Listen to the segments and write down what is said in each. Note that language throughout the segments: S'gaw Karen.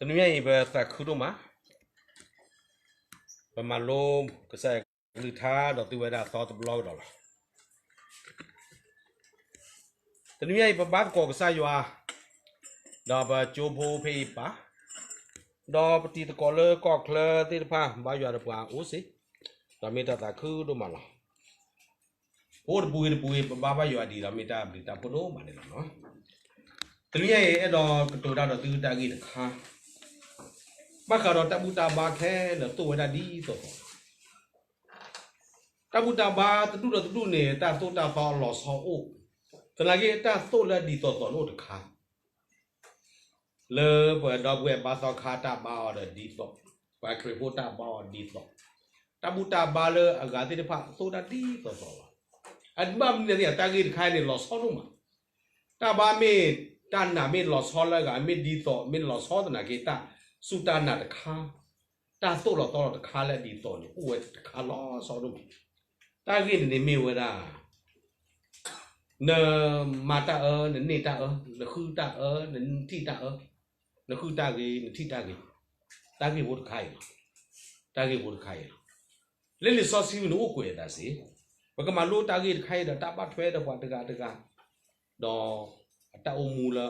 တနံၤညါအံၤ ပသးခုဒိၣ်မး, ပမၤလိကစၢ်ယွၤကလုၢ်ကထါဒီးသုဝဲဒၣ်သီတဘျီကဒီးလီၤ. တနံၤညါအံၤ ပဘါသကိးကစၢ်ယွၤ, ဒီးပကၠိဖိဖဲအံၤပၢ်, ဒီးပတံၤသကိးလၢကီၢ်ချၢသ့ၣ်တဖၣ် ဘါယွၤဒီးပှၤအိၣ်စ့ၢ်, ဒီးမ့ၢ်တၢ်သးခုဒိၣ်မးလီၤ. အိၣ်တပူၤဂ့ၤတပူၤဂ့ၤ ပဘါဘၣ်ယွၤဒ်ဒီး မ့ၢ်တၢ်ဘျုးတၢ်ဖှိၣ်ဒိၣ်မးန့ၣ်လီၤ. တနံၤညါအံၤ အဲၣ်ဒိးကတိၤတၢ်ဒီးသုတၢ်ဂ့ၢ်တခါ, ဘၣ်ဃးဒီးတၢ်ဘူၣ်တၢ်ဘါခဲလၢာ်သိၣ်ဝဲဒၣ်ဒ်သိးသိး, တၢ်ဘူၣ်တၢ်ဘါတဒူၣ်ဒီးတဒူၣ်န့ၣ် တၢ်သိၣ်တၢ်သီအလီၤဆီအိၣ်, သနာ်က့တၢ်သိၣ်လၢဒ်သိးသိးန့ၣ်အိၣ်တခါ လၢပှၤဒီပုၢ်ဝဲၢ်ဘါသီခါတၢ်ဘါအီၤဒီးဒ်သိး, ပှၤခရံာ်ဖိတၢ်ဘါအီၤဒ်သိး, တၢ်ဘူၣ်တၢ်ဘါလၢအဂၤသ့ၣ်တဖၣ်သိၣ်တၢ်ဒ်သိးသိးလီၤ. အဘၣ်မနုၤလဲၣ် တၢ်ဂ့ၢ်တခါအံၤန့ၣ် လီၤဆီဒိၣ်မး, တၢ်ဘါမ့ၢ်တၢ်နာ်မ့ၢ်လီၤဆီလၢအဂၤ မ့ၢ်ဒ်သိး မ့ၢ်လီၤဆီသနာ်က့ တၢ်စူၢ်တၢ်နာ်တခါ, တၢ်သိၣ်လီၤသီလီၤတခါလၢဒ်သိးန့ၣ် အိၣ်ဝဲတခါလီၤဆီဒိၣ်မး. တၢ်ဂ့ၢ်န့ၣ်န့ၣ်မ့ၢ်ဝဲဒၣ် နမၤတၢ်အၢ နန့ၢ်တၢ်အၢ, နဃုတၢ်အၢ နထံၣ်တၢ်အၢ, နဃုတၢ်ဂ့ၤ နထံၣ်တၢ်ဂ့ၤ, တၢ်ဂ့ၢ်ဖိတခါအံၤလီၤ. တၢ်ဂ့ၢ်ဖိတခါအံၤလီၤ. လၢလံာ်စီဆှံပူၤန့ၣ်အိၣ်ကွဲးအသးစ့ၢ်, ပကမၤလိတၢ်ဂ့ၢ်တခါအံၤဒီးတၢ်ဘၣ်ထွဲဒီးပှၤတဂၤတဂၤ, ဒီးအတၢ်အိၣ်မူလၢ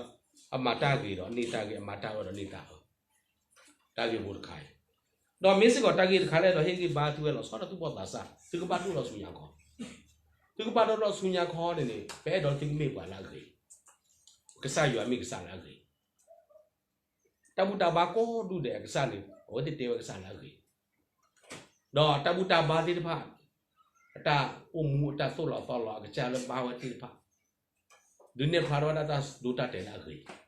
အမၤတၢ်ဂ့ၤဒီးန့ၢ်တၢ်ဂ့ၤ အမၤတၢ်အၢဒီးန့ၢ်တၢ်အၢ, တၢ်ဂ့ၢ်ဖိတခါအံၤ, ဒီးမ့ၢ်စ့ၢ်ကီးတၢ်ဂ့ၢ်တခါလၢအဲၣ်ဒိးဟ့ၣ်ဂံၢ်ဘါသုဝဲလီၤဆီဒီးသုပှၤသးစၢ် သုကဘၣ်ဒိၣ်ထီၣ်ဆူညါခီ, သုကဘၣ်ဒိၣ်ထီၣ်ဆူညါခီန့ၣ်န့ၣ် ပအဲၣ်ဒိးသုကမ့ၢ်ပှၤလၢအဂ့ၤ, ကစၢ်ယွၤမ့ၢ်ကစၢ်လၢအဂ့ၤ, တၢ်ဘူၣ်တၢ်ဘါကိးဒူၣ်ဒဲးအကစၢ်န့ၣ် အဝဲသ့ၣ်တဲဝဲကစၢ်လၢအဂ့ၤ, ဒီးတၢ်ဘူၣ်တၢ်ဘါသ့ၣ်တဖၣ် အတၢ်အိၣ်မူအတၢ်သိၣ်လီၤသီလီၤအကစၢ်လၢဘါဝဲသ့ၣ်တဖၣ် ဒုးနဲၣ်ဖျါထီၣ်ဝဲဒၣ်တၢ်ဒိတၢ်တဲာ်လၢအဂ့ၤ,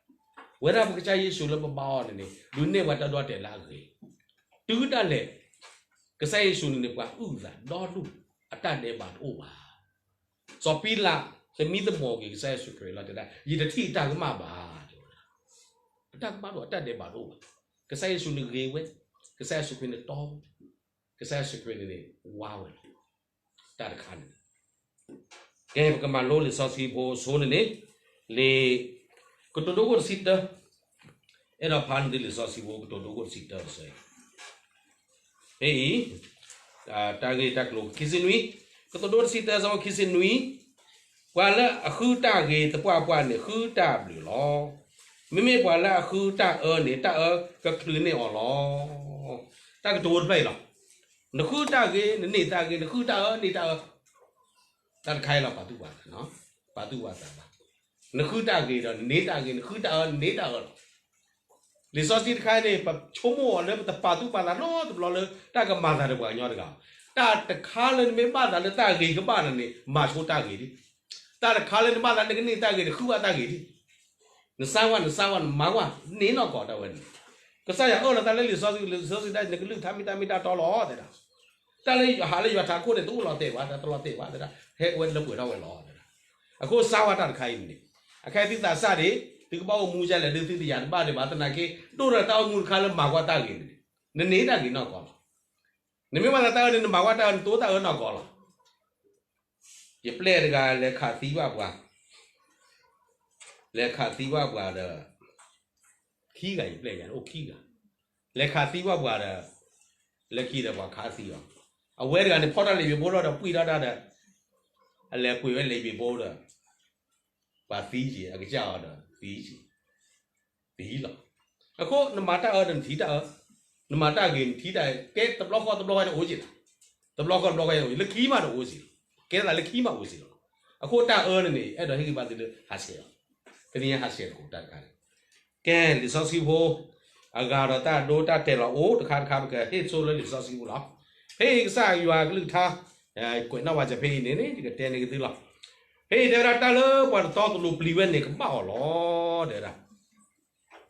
ဝဲဒၣ်ပကစၢ်ယ့ၣ်ၡူးလၢပဘါအီၤန့ၣ်န့ၣ် ဒုးနဲၣ်ဝဲတၢ်ဒိတၢ်တဲာ်လၢအဂ့ၤ, တုၤဒၣ်လဲာ် ကစၢ်ယ့ၣ်ၡူးန့ၣ်န့ၣ် ပှၤအုၣ်အသးဒီဒူၣ် အတၢ်ဒဲးဘးတအိၣ်ဘၣ်, စီၤပံလး သမံသမိးက့ၤကစၢ်ယ့ၣ်ၡူးခရံာ်လီၤတဲဒၣ် ယတထံၣ်တၢ်ကမၣ်ဘၣ်, တဲဝဲဒၣ်, အတၢ်ကမၣ်တအိၣ် အတၢ်ဒဲးဘးတအိၣ်ဘၣ်, ကစၢ်ယ့ၣ်ၡူးန့ၣ်ဂ့ၤဝဲ, ကစၢ်ယ့ၣ်ၡူးခရံာ်န့ၣ်တီဝဲ, ကစၢ်ယ့ၣ်ၡူးခရံာ်န့ၣ်န့ၣ် ဝါဝဲလီၤ, တၢ်တခါန့ၣ် ကဲ ပကမၤလိလံာ်စီဆှံဖိအဆိန့ၣ်န့ၣ်, လံာ်ကတိၤဒိခိၣ်တဆံတၢ, အဲၣ်ဒိးဖးန့ၢ်သုလံာ်စီဆှံဖိ ကတိၤဒိခိၣ်တဆံတၢစဲ, ဖဲအံၤ, တၢ်ဂ့ၢ်တၢ်ကျိၤခံဆံနွံ, ကတိၤဒိတဆံတၢ အဆၢဖိခံဆံနွံ, ပှၤလၢအဃုတၢ်ဂ့ၤသပှၢ်ပှၢ်န့ၣ် ဃုတၢ်ဘျုးလီၤ. မ့မ့ၢ်ပှၤလၢအဃုတၢ်အၢန့ၣ် တၢ်အၢကချုးန့ၢ်အီၤလီၤ. တၢ်ကတိၤတဖျၢၣ်အံၤလီၤ. နဃုတၢ်ဂ့ၤ နန့ၢ်တၢ်ဂ့ၤ, နဃုတၢ်အၢ န့ၢ်တၢ်အၢ, တၢ်တခါအံၤလီၤ ပာ်သူၣ်ပာ်သး, ပာ်သူၣ်ပာ်သးဘၣ်. နဃုတၢ်ဂ့ၤဒီးနန့ၢ်တၢ်ဂ့ၤ, နဃုတၢ်အၢ နန့ၢ်တၢ်အၢလီၤ. လံာ်စီဆှံတခါအံၤန့ၣ် ပဆိကမိၣ်အီၤလၢပတပာ်သူၣ်ပာ်သးနီတဘျီလၢ တၢ်ကမၤသးဒီးပှၤကညီတဂၤ. တၢ်တခါလၢနမ့ၢ်ဘၣ်သးလၢတၢ်ဂ့ၤကဘၣ်နၤန့ၣ် မၤဆိတၢ်ဂ့ၤလံ. တၢ်တခါလၢနဘၣ်သးလၢနကန့ၢ်တၢ်ဂ့ၤန့ၣ် ဃုဘၣ်တၢ်ဂ့ၤလံ. နစါဝဲ နစါဝဲ နမၤဝဲ န့ၢ်နီၢ်ကီၢ်တၢ်ဝဲန့ၣ်. ကစၢ်ယွၤအၢၣ်လီၤတၢ်လၢလံာ်စီဆှံ လံာ်စီဆှံတၢ် နကလုၢ်ကထါမ့ၢ်တၢ်မ့ၢ်တၢ်တီလီၤ တဲဒၣ်. တၢ်လၢဟးလၢယွၤထးခိၣ်န့ၣ် တအိၣ်လီၤတဲာ်ဘၣ်, တၢ်တလီၤတဲာ်ဘၣ် တဲဒၣ်. ဟဲဝဲလၢပှဲၤထီၣ်ဝဲလီၤ တဲဒၣ်. အဃိစါဝဲတၢ်တခါအံၤန့ၣ်, အခဲအံၤသုသးစၢ်ဒံး, သုကဘၣ်အိၣ်မူဒ်လဲၣ် ဒ်သုသ့ၣ်ညါတဘၣ်ဒံးဘၣ် သနာ်က့ ဒိၣ်ဒီးတၢ်အိၣ်မူတခါလၢမၤကွၢ်တၢ်ဂ့ၤန့ၣ်, နန့ၢ်တၢ်ဂ့ၤနီၢ်ကီၢ်လီၤ. နမ့ၢ်မၤသးတၢ်အၢန့ၣ် နမၤကွၢ်တၢ်အၢ နတိၢ်တၢ်အၢနီၢ်ကီၢ်လီၤ. ယပျဲၢ်တဂၤလဲၤခးသံဘၣ်ပှၤ, လဲၤခးသံဘၣ်ပှၤဒီး, ခံဂၤယပျဲၢ်ယၤန့ၣ် အိၣ်ခံဂၤ, လဲၤခးသံဘၣ်ပှၤဒီး, လၢခံဒီးပှၤခးသံအီၤ, အဝဲတဂၤန့ၣ် ဖီၣ်တၢ်လံာ်ဘ့းဘိထီၣ်ဒီး ပှံၢ်ထီၣ်တၢ်ဒီး, အလဲၤကွံာ်ဝဲလံာ်ဘ့းဘိဒီး, ပှၤသံက့ၤ အကစၢ်အီၤဒီးသံက့ၤ, သံလီၤ. အဃိနမၤတၢ်အၢဒီးနထံၣ်တၢ်အၢ, နမၤတၢ်ဂ့ၤနထံၣ်တၢ်ဂ့ၤ, ကဲတဘျီဃီတဘျီဃီန့ၣ်အိၣ်က့ၤလီၤ. တဘျီဃီတဘျီဃီန့ၣ်အိၣ်က့ၤ, လၢခံမးန့ၣ်အိၣ်က့ၤလီၤ. ကဲသးလၢခံမးအိၣ်က့ၤလီၤ. အဃိတၢ်အၢန့ၣ်န့ၣ် အဲၣ်ဒိးဟ့ၣ်ဂံၢ်ဘါသုလၢဟးဆှဲးလီၤ. တနံၤညါဟးဆှဲးသကိးတၢ်တခါန့ၣ်, ကဲလံာ်စီဆှံဖိ အဂၤဒီးတၢ်ဒိတၢ်တဲာ်လီၤအိၣ်တခါတခါ ပကဟ့ၣ်ဆိလၢလံာ်စီဆှံဖိလီၤ. ဖဲအံၤကစၢ်ယွၤအကလုၢ်ကထါ, ကွဲးနီၣ်ဝဲစဲးဖဲအံၤန့ၣ်န့ၣ် ယကတဲန့ၢ်က့ၤသုလီၤ. ဖဲအံၤတဲဝဲဒၣ်တၢ်လၢပှၤတတီတလိၤပျံၤဝဲန့ၣ် ကဘၣ်အီၤလီၤ တဲဝဲဒၣ်.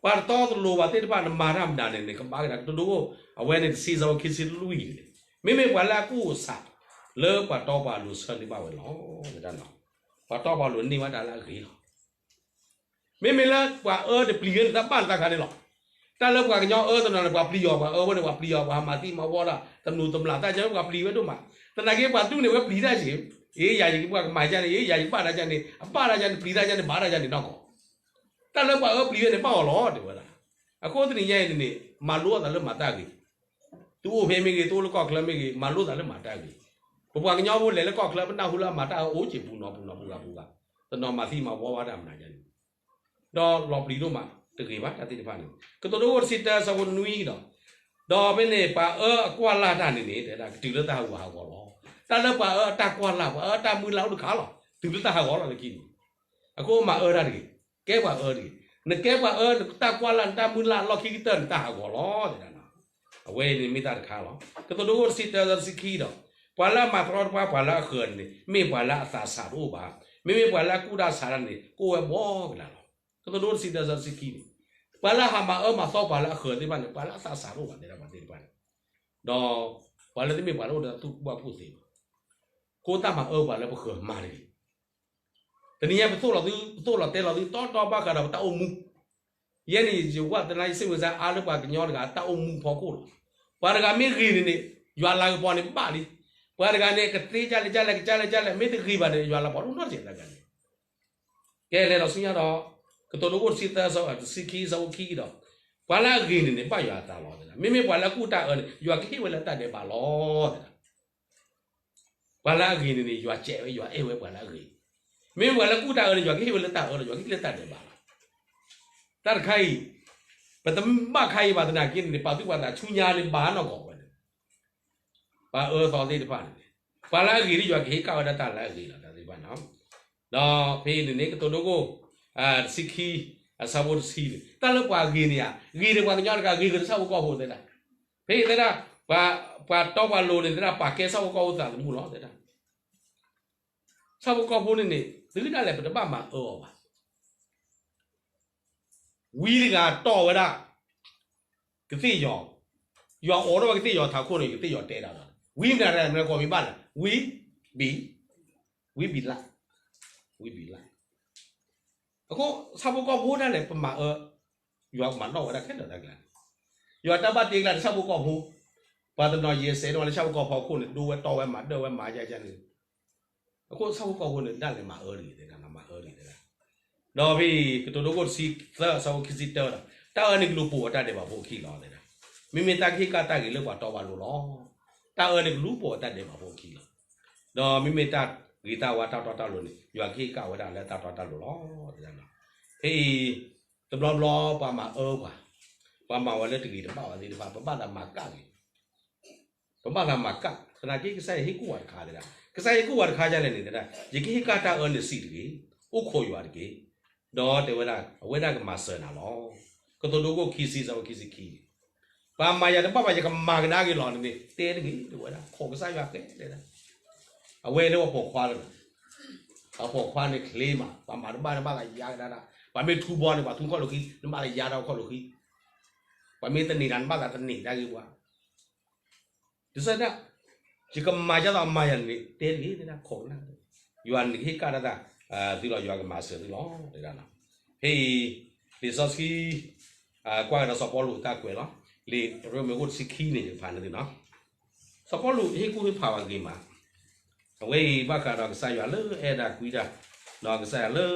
ပှၤတတီတလိၤဘၣ်သ့ၣ်တဖၣ် နမၤတၢ်မနုၤန့ၣ်န့ၣ် ကဘၣ်ကဒါကတိၤဒိ အဝဲန့ၣ်တဆံ အဆၢဖိခံဆံလွံၢ်န့ၣ်, မ့မ့ၢ်ပှၤလၢအကူၣ်အဆး လၢပှၤတီပှၤလိၤဆၢန့ၢ်ဘၣ်ဝဲလီၤ တဲဝဲဒၣ်. ပှၤတီပှၤလိၤန့ၢ်ဘၣ်တၢ်လၢအဂ့ၤလီၤ. မ့မ့ၢ်လၢပှၤအၢတပျံၤဝဲန့ၣ် တၢ်ဘၣ်လၢတၢ်ခါန့ၣ်လီၤ. တၢ်လၢပှၤကညီအၢတနီၤန့ၣ် ပှၤပျံၤအီၤ, ပှၤအၢဝဲန့ၣ် ပှၤပျံၤအီၤ, ပှၤဟးမၤသံမၤဝီဒီး သနူးသမးတၢ်ကဲ ပှၤပျံၤဝဲဒိၣ်မး. သနာ်က့ပှၤဒူၣ်န့ၣ် ဝဲပျံၤတၢ်က့ၤ, အ့ ယၤယကဘၣ်ကမၤယၤန့ၣ်, အ့ ယၤယကဘၣ်တၢ်ယၤန့ၣ်, အဘၣ်တၢ်ယၤန့ၣ် ပျံၤတၢ်ယၤန့ၣ် ဘၣ်တၢ်ယၤန့ၣ်နီၢ်ကီၢ်. တၢ်လၢပှၤအၢပျံၤဝဲန့ၣ် ဘၣ်အီၤလီၤ တဲဝဲဒၣ်. အဃိတနံၤညါအံၤန့ၣ်န့ၣ် မၤလိအသးလၢမၤတၢ်ဂ့ၤ, သုအိၣ်ဖဲမ့ၢ်ဂ့ၤ သုအိၣ်လၢကီၢ်ချၢမ့ၢ်ဂ့ၤ မၤလိသးလၢမၤတၢ်ဂ့ၤ, ပပှၤကညီဖိလဲၤလၢကီၢ်ချၢ ပနၢ်ဟူလၢအမၤတၢ်အၢအိၣ်က့ၤပူၤနီၤပူၤနီၤပူၤဂၤပူၤဂၤ, တနီၤမၤသံမၤဝီဘၣ်တၢ်မနုၤန့ၣ်, ဒီးလီၤပျံၤဒိၣ်မးတဂ့ၤဘၣ်တၢ်သ့ၣ်တဖၣ်န့ၣ် ကတိၤဒိခိၣ်တဆံတၢအဆၢဖိနွံဒီး, ဒီးဖဲန့ၣ် ပှၤအၢအကွၢ်လၢ်တၢ်န့ၣ်န့ၣ် တဲဒၣ်ကတုၤလၢတၢ်ဟးဂူာ်ဟးဂီၤလီၤ. တၢ်လၢပှၤအၢအတၢ်ကွၢ်လၢ် ပှၤအၢအတၢ်မုၢ်လၢ်အိၣ်တခါလီၤ တုၤလၢတၢ်ဟးဂီၤလီၤလၢခံန့ၣ်, အဃိမၤအၢတၢ်တဂ့ၤ, ကဲပှၤအၢတဂ့ၤ, နကဲပှၤအၢ နတၢ်ကွၢ်လၢ်နတၢ်မုၢ်လၢ်လီၢ်ခံကတၢၢ်န့ၣ် တၢ်ဟးဂီၤလီၤ တဲဒၣ်နီၤ. အဝဲအံၤန့ၣ်မ့ၢ်တၢ်တခါလီၤ. ကတိၤဒိခိၣ်တဆံတၢအဆၢတဆံခံဒီး, ပှၤလၢအမၤတရီတပါပှၤလၢအဃၢၤန့ၣ်န့ၣ် မ့ၢ်ပှၤလၢအသးစၢ်တအိၣ်ဘၣ်, မ့မ့ၢ်ပှၤလၢအကူၣ်တၢ်ဆးတၢ်န့ၣ် ကအိၣ်ဝဲဘှီကလာ်လီၤ. ကတိၤဒိတဆံတၢအဆၢတဆံခံန့ၣ်, ပှၤလၢအဟးမၤအၢမၤသီပှၤလၢအဃၢၤသ့ၣ်တဖၣ်န့ၣ် ပှၤလၢအသးစၢ်တအိၣ်ဘၣ် တဲဒၣ်ပှၤသ့ၣ်တဖၣ်န့ၣ်, ဒီးပှၤလၢတမ့ၢ်ပှၤလၢအိၣ်ဒီးသူၣ်ဘၣ်ကူၣ်သ့ဘၣ်, ဃိတၢ်မၤအၢပှၤလၢပဃၢၤမၤတဂ့ၤ တနံၤညါပသိၣ်လီၤသု ပသိၣ်လီၤတဲလီၤသုတီတီဘၣ်ဃးဒီးပတၢ်အိၣ်မူ, ယဲန့ၣ် ယဝဲသနာ်က့ ယစ့ၢ်မုၢ်စါအါလၢပှၤကညီတဂၤအတၢ်အိၣ်မူဖီခိၣ်လီၤ. ပှၤတဂၤမ့ၢ်ဂ့ၤန့ၣ်န့ၣ် ယွၤလၤကပီၤန့ၣ်ဘၣ်လံ. ပှၤတဂၤန့ၣ် ကသ့ကၢ်လဲၣ်ကၢ်လဲၣ်ကၢ်လဲၣ်ကၢ်လဲၣ် မ့ၢ်တဂ့ၤဘၣ်န့ၣ် ယွၤလၤကပီၤတအိၣ်နီတစဲးတဂၤန့ၣ် ကဲလဲၤဒီးဆူညါဒီး ကတိၤဒိခိၣ်တဆံသၢအဆၢတဆံခံအဆၢဖိခံဒီး, ပှၤလၢအဂ့ၤန့ၣ်န့ၣ် ဘၣ်ယွၤအသးလီၤ. မ့မ့ၢ်ပှၤလၢအကူၣ်တၢ်အၢန့ၣ် ယွၤကဟ့ၣ်ဝဲလၢတၢ်ဒဲးဘးလီၤ. ပှၤလၢအဂ့ၤန့ၣ်န့ၣ် ယွၤစဲးဝဲ ယွၤအဲၣ်ဝဲပှၤလၢအဂ့ၤ, မ့မ့ၢ်ပှၤလၢအကူၣ်တၢ်အၢန့ၣ် ယွၤကဟ့ၣ်ဝဲလၢတၢ်အၢလီၤ ယွၤကဟ့ၣ်လၢတၢ်ဒဲးဘးလီၤ. တၢ်တခါအံၤ ပတဘၣ်ခါအံၤဘၣ်သနာ်က့န့ၣ် ပာ်သူၣ်ပာ်သးဆူညါန့ၣ် ဘၣ်နီၢ်ကီၢ်ဝဲန့ၣ် ပှၤအၢသီသ့ၣ်တဖၣ်န့ၣ်, ပှၤလၢအဂ့ၤန့ၣ် ယွၤကဟ့ၣ်ကၣ်ဝဲဒၣ်တၢ်လၢအဂ့ၤလီၤ တၢ်သ့ၣ်တဖၣ်န့ၣ်, ဒီးဖဲအံၤန့ၣ်န့ၣ် ကတိၤဒိခိၣ် တဆံခံ အဆၢဖိတဆံန့ၣ် တၢ်လၢပှၤဂ့ၤန့ၣ်ဧါ, ဂ့ၤဒီးပှၤကညီတဂၤ ဂ့ၤကဒီးဆၣ်ဖိကီၢ်ဖိသ့ၣ်ဒၣ်, ဖဲအံၤသ့ၣ်ဒၣ် ပှၤတီပှၤလိၤန့ၣ်သ့ၣ်ဒၣ် ပာ်ကဲဆၣ်ဖိကီၢ်ဖိသးသမူလီၤသ့ၣ်ဒၣ်, ဆၣ်ဖိကီၢ်ဖိန့ၣ်န့ၣ် သုဒၣ်လဲာ်ပတဘၣ်မၤအၢအီၤဘၣ် ဝံတဂၤတီၢ်ဝဲဒၣ် ကသ့ၣ်ယီၤ, ယွၤအိးထီၣ်ဝဲကသ့ၣ်ယီၤထးခိၣ်န့ၣ် ကသ့ၣ်ယီၤတဲဒၣ်လီၤ, ဝံမနုၤလဲၣ် မနုၤကိးမံၤဘၣ်လဲၣ်, ဝံ, ဘံ, ဝံဘံလၣ်, ဝံဘံလၣ်. အဃိ ဆၣ်ဖိကီၢ်ဖိဒၣ်လဲာ် ပမၤအၢ, ယွၤကမၤနီၣ်ဝဲဒၣ်ခဲလၢာ်တၢ်ကျါန့ၣ်, ယွၤတၢ်ဘၣ်တ့ကျါန့ၣ် ဆၣ်ဖိကီၢ်ဖိ, ပှၤတနီၤယဲၢ်စဲးဒိၣ်လၢဆၣ်ဖိကီၢ်ဖိအခိၣ်န့ၣ် ဒိဝဲတီဝဲမၤဒၢဝဲမၤယါယါန့ၣ် အဃိဆၣ်ဖိကီၢ်ဖိန့ၣ် ဒၣ်လဲာ်မၤအၢတဂ့ၤသ့ၣ်ဒၣ် မၤအၢတဂ့ၤသ့ၣ်ဒၣ်. ဒီးဖဲအံၤ ကတိၤဒိခိၣ်တဆံသၢ အဆၢဖိခံဆံတၢဒီး, တၢ်အၢန့ၣ်ကလူၤပိာ်အတၢ်ဒဲးဘးဖိအခံလီၤသ့ၣ်ဒၣ်. မ့မ့ၢ်တၢ်ကဟ့ၣ်ကၣ်တၢ်ဂ့ၤလၢပှၤတီပှၤလိၤလီၤ. တၢ်အၢန့ၣ်ကလူၤပိာ်အတၢ်ဒဲးဘးဖိအခံလီၤ. ဒီးမ့မ့ၢ်တၢ်ဂ့ၤတၢ်ဝါတၢ်တီတၢ်လိၤန့ၣ် ယွၤကဟ့ၣ်ကၣ်ဝဲဒၣ်လၢတၢ်တီတၢ်လိၤလီၤသ့ၣ်ဒၣ်. ဖဲအံၤ တဘျီဘျီပှၤမၤအၢပှၤ, ပှၤမၤဝဲလၢတဂ့ၤတဘၣ်ဝဲသ့ၣ်တဖၣ် ပဘၣ်သးမၤကၣ်ဂ့ၤ ပဘၣ်သးမၤကၣ်, သနာ်က့ကစၢ်ယွၤဟ့ၣ်ကူၣ်ပှၤတခါသ့ၣ်ဒၣ်, ကစၢ်ယွၤဟ့ၣ်ကူၣ်ပှၤတခါဒ်လဲၣ်န့ၣ်သ့ၣ်ဒၣ်, ယကဟ့ၣ်ကၣ်တၢ်အၢန့ၣ်စံးတဂ့ၤ, အိၣ်ခိးယွၤတက့ၢ်, ဒီးတဲဝဲဒၣ် အဝဲဒၣ်ကမၤစၢၤနၤလီၤ. ကတိၤဒိခိၣ်ခံဆံ အဆၢဖိခံဆံခံ, ပှၤမၤယၤတဘၣ်ဘၣ် ယကမၤကဒါက့ၤလီၤန့ၣ် တဲတဂ့ၤ တဲဝဲဒၣ် ခိးကစၢ်ယွၤဃဲတဲဒၣ်. အဝဲလၢပှၤပိာ်ခွါလီၤ, ပှၤပိာ်ခွါန့ၣ်ချ့မး ပှၤမၤတဘၣ်န့ၣ်ဘၣ်သးယါကဒါဒၣ်, ပှၤမ့ၢ်ထူဘီန့ၣ် ပှၤထူခီၣ်လိာ်ခံ နဘၣ်သးယါတၢ်ခီၣ်လိာ်ခံ ပှၤမ့ၢ်သန့ၤတၢ် နဘၣ်သးသန့ၤတၢ်ဂ့ၤပှၤ, ဒ်သိးဒၣ် ယကမၤယါသိးမၤယၤန့ၣ် တဲတဂ့ၤ တဲဒၣ်ခိးကနၣ်, ယွၤန့ၣ်ကဟ့ၣ်ကၣ်တၢ်သး သုလီၤ ယွၤကမၤစၢၤသုလီၤ တဲဒၣ်လီၤ. ဖဲအံၤ လံာ်စီဆှံ ကွၢ်ကဒီးစီၤပီလူးအတၢ်ကွဲးလီၤ. လံာ်ရိမ့ၤခိၣ်တဆံခံန့ၣ် ယကဖးန့ၢ်သုနီၤ. စီၤပီလူးဟ့ၣ်ကူၣ်ဟ့ၣ်ဖးဝဲဂ့ၤမး, အဝဲအံၤဘၣ်ဃးဒီးကစၢ်ယွၤလၢအဲၣ်ဒၣ်ကွံဒၣ်, ဒီးကစၢ်ယွၤလၢ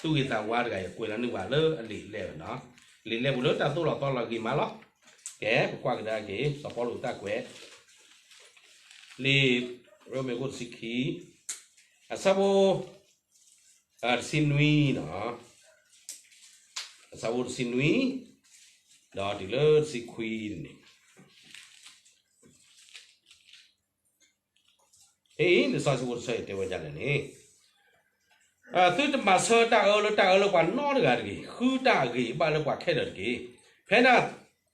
သူၣ်ဂ့ၤသးဝါတဂၤအံၤ ကွဲးလီၤန့ၢ်ပှၤလၢအလံာ်လဲၢ်ဝဲနီၤ, လံာ်လဲၢ်ပူၤလၢတၢ်သိၣ်လီၤသီလီၤဂ့ၤမးလီၤ. ကဲ ပကွၢ်ကဒါက့ၤ စီၤပီလူးအတၢ်ကွဲး လံာ်ရိမ့ၤခိၣ်တဆံခံ အဆၢဖိ တဆံနွံနီၤ, အဆၢဖိတဆံနွံ ဒီးတုၤလၢတဆံခွံန့ၣ်, ဖဲအံၤ လံာ်စီဆှံဖိတဆၢအံၤတဲဝဲဒ်လဲၣ်န့ၣ်, သုတမၤဆၢတၢ်အၢလၢတၢ်အၢလၢပှၤနီတဂၤတဂ့ၤ, ဃုတၢ်အဂ့ၤအဘၣ်လၢပှၤခဲလၢာ်တက့ၢ်. ဖဲန့ၣ်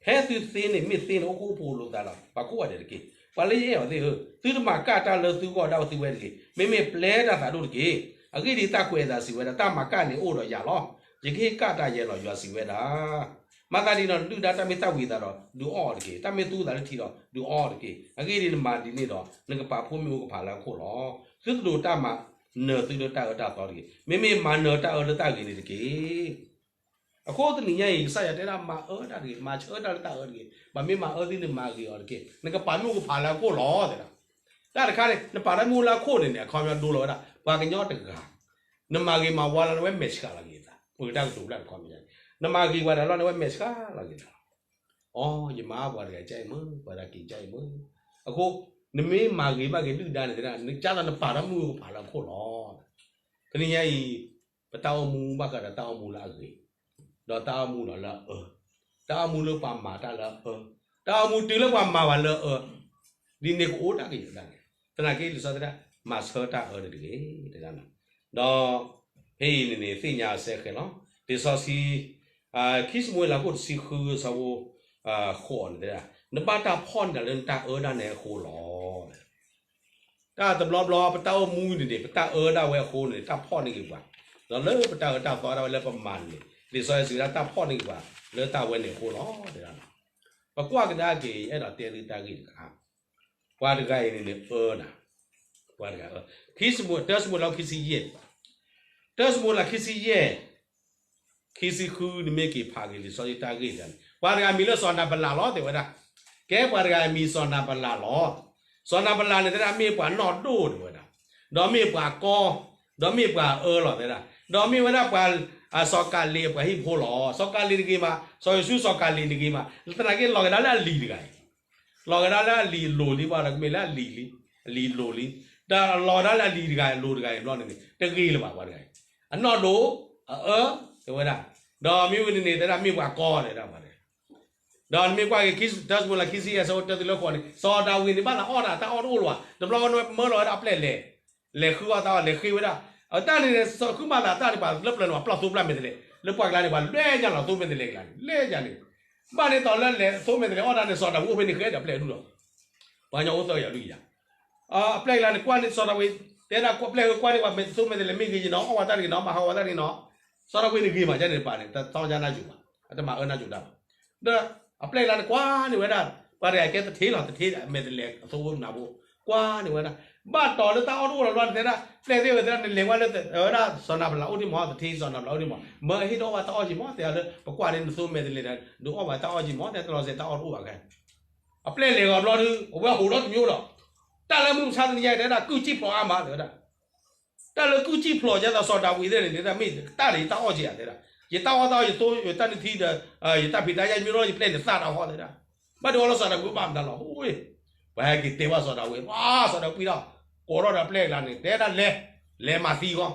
ဖဲသုသ့န့ၣ် မ့ၢ်သ့န့ၣ် အိၣ်ခိၣ်ဖိလိာ်သးဒီး ပှၤကိးဂၤဒဲးတက့ၢ်. ပှၤလၢယအဲၣ်အီၤသ့ၣ်ဧၢ, သုတမၤကၣ်တၢ်လၢသုဂီၢ်ဒၣ်ဝဲသုဝဲတဂ့ၤ, မ့မ့ၢ်ပျဲတၢ်သးဒိၣ်တက့ၢ်. အဂ့ၢ်ဒ်အံၤ, တၢ်ကွဲးအသးစံးဝဲဒၣ်, တၢ်မၤကၣ်န့ၣ်အိၣ်ဒီးယၤလီၤ. ယကဟ့ၣ်ကၣ်တၢ်ယဲလီၤ, ယွၤစံးဝဲဒၣ်. မၤသးဒ်န့ၣ်ဒီး ဒုၣ်ဒါတၢ်မ့ၢ်သၣ်ဝံၤအသးဒီး ဒုးအီၣ်အီၤတက့ၢ်. တၢ်မ့ၢ်သူအသးလၢထံဒီး ဒုးအီအီၤတက့ၢ်. အဂ့ၢ်ဒ်အံၤ, နမၤဒ်န့ၣ်ဒီး နကပာ်ဖှိၣ်မ့ၣ်အူကဖးလၢအခိၣ်လီၤ. သုတဒိးတၢ်မၤနၢၤသုလၢတၢ်အၢတၢ်သီတဂ့ၤ, မ့မ့ၢ်မၤနၢၤတၢ်အၢလၢတၢ်ဂ့ၤန့ၣ်တက့ၢ်. အဃိတနံၤညါအံၤ ကစၢ်ယွၤတဲဒၣ် မၤအၢတၢ်တဂ့ၤ, မၤဆၢတၢ်လၢတၢ်အၢတဂ့ၤ, ပှၤမ့ၢ်မၤအၢသုန့ၣ် မၤဂ့ၤအီၤတက့ၢ်. နကပာ်မ့ၣ်အူကဖးလၢအခိၣ်လီၤ တဲဒၣ်. တၢ်တခါန့ၣ် နပာ်တၢ်မ့ၣ်အူလၢအခိၣ်န့ၣ်န့ၣ် အခီပညီဒိလီၤဝဲဒၣ် ပှၤကညီတဂၤ နမၤဂ့ၤမၤဝါလၢနဝဲမဲာ်ဆှးလီၤက့ၤအသး, ပကတၢ်ကတိၤလၢအခီပညီန့ၣ် နမၤဂ့ၤပှၤတဂၤလီၤန့ၣ် အဝဲမဲာ်ဆှးလီၤက့ၤနၤလီၤ. အိ ယမၤပှၤတဂၤကအံၤမ့ၢ် ပှၤတဂၤက့ၤကအံၤမ့ၢ်. အဃိ နမ့ၢ်မၤဂ့ၤဘၣ်က့ၤဒုၣ်ဒါန့ၣ်သ့ဒၣ် နကၢ်သးနပာ်ထီၣ်မုၢ်ကပာ်လၢအခိၣ်လီၤ. တနံၤညါအံၤ ပတၢ်အိၣ်မူဘၣ်ဃးဒီးတၢ်အိၣ်မူလၢအဂ့ၤ, ဒီးတၢ်အိၣ်မူလီၤလၢအအၢ, တၢ်အိၣ်မူလၢပှၤမၤတၢ်လၢအအၢ, တၢ်အိၣ်မူတုၤလၢပှၤမၤပှၤလၢအအၢ, ဒ်န့ၣ်ကအိၣ်ဒၣ်ကယဲၢ်ဒၣ်န့ၣ်. သနာ်က့လံာ်စီဆှံတဲဒၣ် မၤဆၢတၢ်အၢန့ၣ်တဂ့ၤ တဲဒၣ်. ဒီးဖဲအံၤန့ၣ်န့ၣ် သ့ၣ်ညါစဲဃဲၤလီၤ. လံာ်စီဆှံ ခံၡမူၤအ့လးခိၣ်တဆံဃုဆၢဖိ ဃိးန့ၣ်တဲဒၣ် နဘၣ်တၢ်ဖီၣ်န့ၢ်တၢ်လၢနတၢ်အၢဒၣ်နဲအဃိလီၤ. တၢ်တဘျီဘျီ ပတၢ်အိၣ်မူန့ၣ်န့ၣ် ပတၢ်အၢဒၣ်ဝဲအဃိန့ၣ် တၢ်ဖီၣ်န့ၢ်က့ၤပှၤ, ဒီးလၢပတၢ်အၢတၢ်သီဒၣ်ဝဲလၢပမၤန့ၣ်န့ၣ် လံာ်စီဆှံစံးဝဲဒၣ်တၢ်ဖီၣ်န့ၢ်က့ၤပှၤ လၢတၢ်ဝဲန့ၣ်အဃိလီၤ တဲဒၣ်. ပကွၢ်ကဒါက့ၤ ယအဲၣ်ဒိးတဲသုတၢ်ဂ့ၢ်တခါ, ပှၤတဂၤအံၤန့ၣ်န့ၣ်အၢနၤ, ပှၤတဂၤအၢ, ခံၡမူၤ, တၢၡမူၤအ့လးခံဆံယဲၢ်, တၢၡမူၤအ့လးခံဆံယဲၢ် ခံဆံဃု နမ့ၢ်က့ၤဖးက့ၤလံာ်စီဆှံတၢ်ဂ့ၢ်တခါန့ၣ် ပှၤတဂၤမံၤလၢစီၤနၤဘလးလီၤ တဲဝဲဒၣ်. ကဲပှၤတဂၤမံၤစီၤနၤဘလးလီၤ. စီၤနၤဘလးန့ၣ်တဲဒၣ်မ့ၢ်ပှၤနီၢ်ဒိၣ်တဲဝဲဒၣ်, ဒီးမ့ၢ်ပှၤကီ, ဒီးမ့ၢ်ပှၤအၢလီၤတဲဒၣ်, ဒီးမ့ၢ်ဝဲဒၣ်ပှၤ စီၤကၤလ့းအပှၤဟံၣ်ဖိလီၤ. စီၤကၤလ့းတဂ့ၤမး, စီၤယိၤၡူစီၤကၤလ့းတဂ့ၤမး, သနာ်က့လီၤကဒါလၢအလံၤတဂၤအံၤ လီၤကဒါလၢအလံၤအလိၤလံ ဘၣ်ဒီးကမ့ၢ်လၢအလံၤလံ, အလံၤအလိၤလံ, ဒီးလီၤကဒါလၢအလံၤတဂၤအလိၤတဂၤအံၤဘျီန့ၣ်န့ၣ် တဂ့ၤလၢၤဘၣ်ပှၤတဂၤအံၤ, အနီၢ်ဒိၣ်, အအၢ, တဲဝဲဒၣ်, ဒီးမ့ၢ်ဝဲန့ၣ်န့ၣ် တဲဒၣ်မ့ၢ်ပှၤကီတဲဒၣ်ပှၤတဂၤ, ဒီးနမ့ၢ်ကွၢ်က့ၤ တၢၡမူၤအ့လးခံဆံယဲၢ်ဆၢဖိတၢတုၤလၢဃိးန့ၣ် စီၤဒၤဝံးန့ၣ် ဘၣ်သးအီၣ်တၢ် တၢ်အီၣ်တအိၣ်လၢၤဘၣ်, တဘျီဃီန့ၣ်ဝဲမၢလီၤဝဲဒၣ်အပျဲၢ်လဲၤ လဲၤဃုအီၣ်တၢ်အီၣ် လဲၤဃ့ဝဲဒၣ်, အတၢ်န့ၣ်န့ၣ် ဃုမၤသးတၢ်န့ၣ် ပှၤလၢပျၢၤန့ၣ် ပှၤပျီၢ်သိပျၢ်မဲာ်တဲးလဲး, လၢပှၤကျါန့ၣ် ပှၤလဲၤညါလီၤသိမဲာ်တဲးလဲးကျါန့ၣ် လဲၤညါန့ၣ်, ဘၣ်န့ၣ်တီၤလၢလဲၤသိမဲာ်တဲးလဲးအီၣ်တၢ်န့ၣ် စီၤဒၤဝံးအိၣ်ဖဲန့ၣ်ဃဲဒီးပျဲၢ်ဒူၣ်လီၤ, ပှၤကညီအိၣ်သၢကယၤလွံၢ်ကယၤ, အပျဲၢ်ကျါန့ၣ် ကွၢ်န့ၣ် စီၤဒၤဝံး တဲဒၣ်ပျဲၢ်ဧၢ ကွၢ်န့ၣ် ပှၤသိမဲာ်တဲးလဲးမ့ၢ်ဂ့ၤက့ၤနီၤ အီၣ်ဝဲတၢ်တဂ့ၤနီၤ မၤဟးဂီၤဝဲတၢ်တဂ့ၤနီၤ, စီၤဒၤဝံးန့ၣ်ဂ့ၤမး ကန့ၣ်တပၤန့ၣ် တသီညါနၢ်စိၤဘၣ်, အတမၤအၢနၢ်စိၤတၢ်ဘၣ်, ဒီးအပျဲၢ်ကျါန့ၣ် ကွၢ်န့ၢ်ဝဲဒၣ် ပှၤတဂၤကဲသထ့လီၤ သထ့မဲာ်တဲးလဲးအသိနၤဖိ, ကွၢ်န့ၢ်ဝဲဒၣ်, ဘၣ်တီၤလၢတၢ်အီၣ်တအိၣ်လီၤဘျီန့ၣ် တဲဒၣ် ပျဲၢ်သ့ၣ်ဝဲတဲဒၣ် နလဲၤကွၢ်လၢဝဲဒၣ် စီၤနၤဘလးအိၣ်ဒံးမး သထ့စီၤနၤဘလးအိၣ်ဒံးမး မၢအဟ့ၣ်ဒုးအီၣ်ဘၣ်တၢ်အီၣ်က့ၤမး တဲလၢ ပကွၢ်န့ၣ် နသိမဲာ်တဲးလဲးဒီး ဒုးအီၣ်ဘၣ်တၢ်အီၣ်က့ၤမး တဲတလီၤစဲးတၢ်အီၣ်တအိၣ်ဘၣ်ခဲ အပျဲၢ်လဲၤဂီၤဘျီဒုး အဝဲဟိးထီၣ်တမံၤဒီး တၢ်လၢမုၢ်မဆါတနံၤညါတဲဒၣ် ကုၢ်စံၣ်ဖျိးအါမး တဲဝဲဒၣ်, တၢ်လၢကုၢ်စံၣ်ဖျိးကဲသိးစီၤဒၤဝံးသ့ၣ်န့ၣ် တဲဒၣ်မ့ၢ်တၢ်ဒီးယတၢ်အီၣ်က့ၤဧါ တဲဒၣ်, ယတၢ်အီၣ်တၢ်အီၣ် ယသိ ယတၢ်နုၢ်ထံဒီး ယတၢ်ဖံးတၢ်ညၣ်မ့ၢ်ထီၣ် ယပျဲၢ်န့ၣ်သၣ်တၢ်ဟီ တဲဒၣ်, ဘၣ်ဒုးအီၣ်လၢစီၤဒၤဝံးဘၣ်မတၤလီၤ အိၣ်, ပှၤဟဲက့ၤတဲဘၣ်စီၤဒၤဝံး ပှၤစီၤဒၤဝံးပှံၢ်ထီၣ် ကိးထီၣ်ဒီးပျဲၢ်ကျါန့ၣ် တဲဒၣ်လဲၤ, လဲၤမၤသံဃီ ဖဲ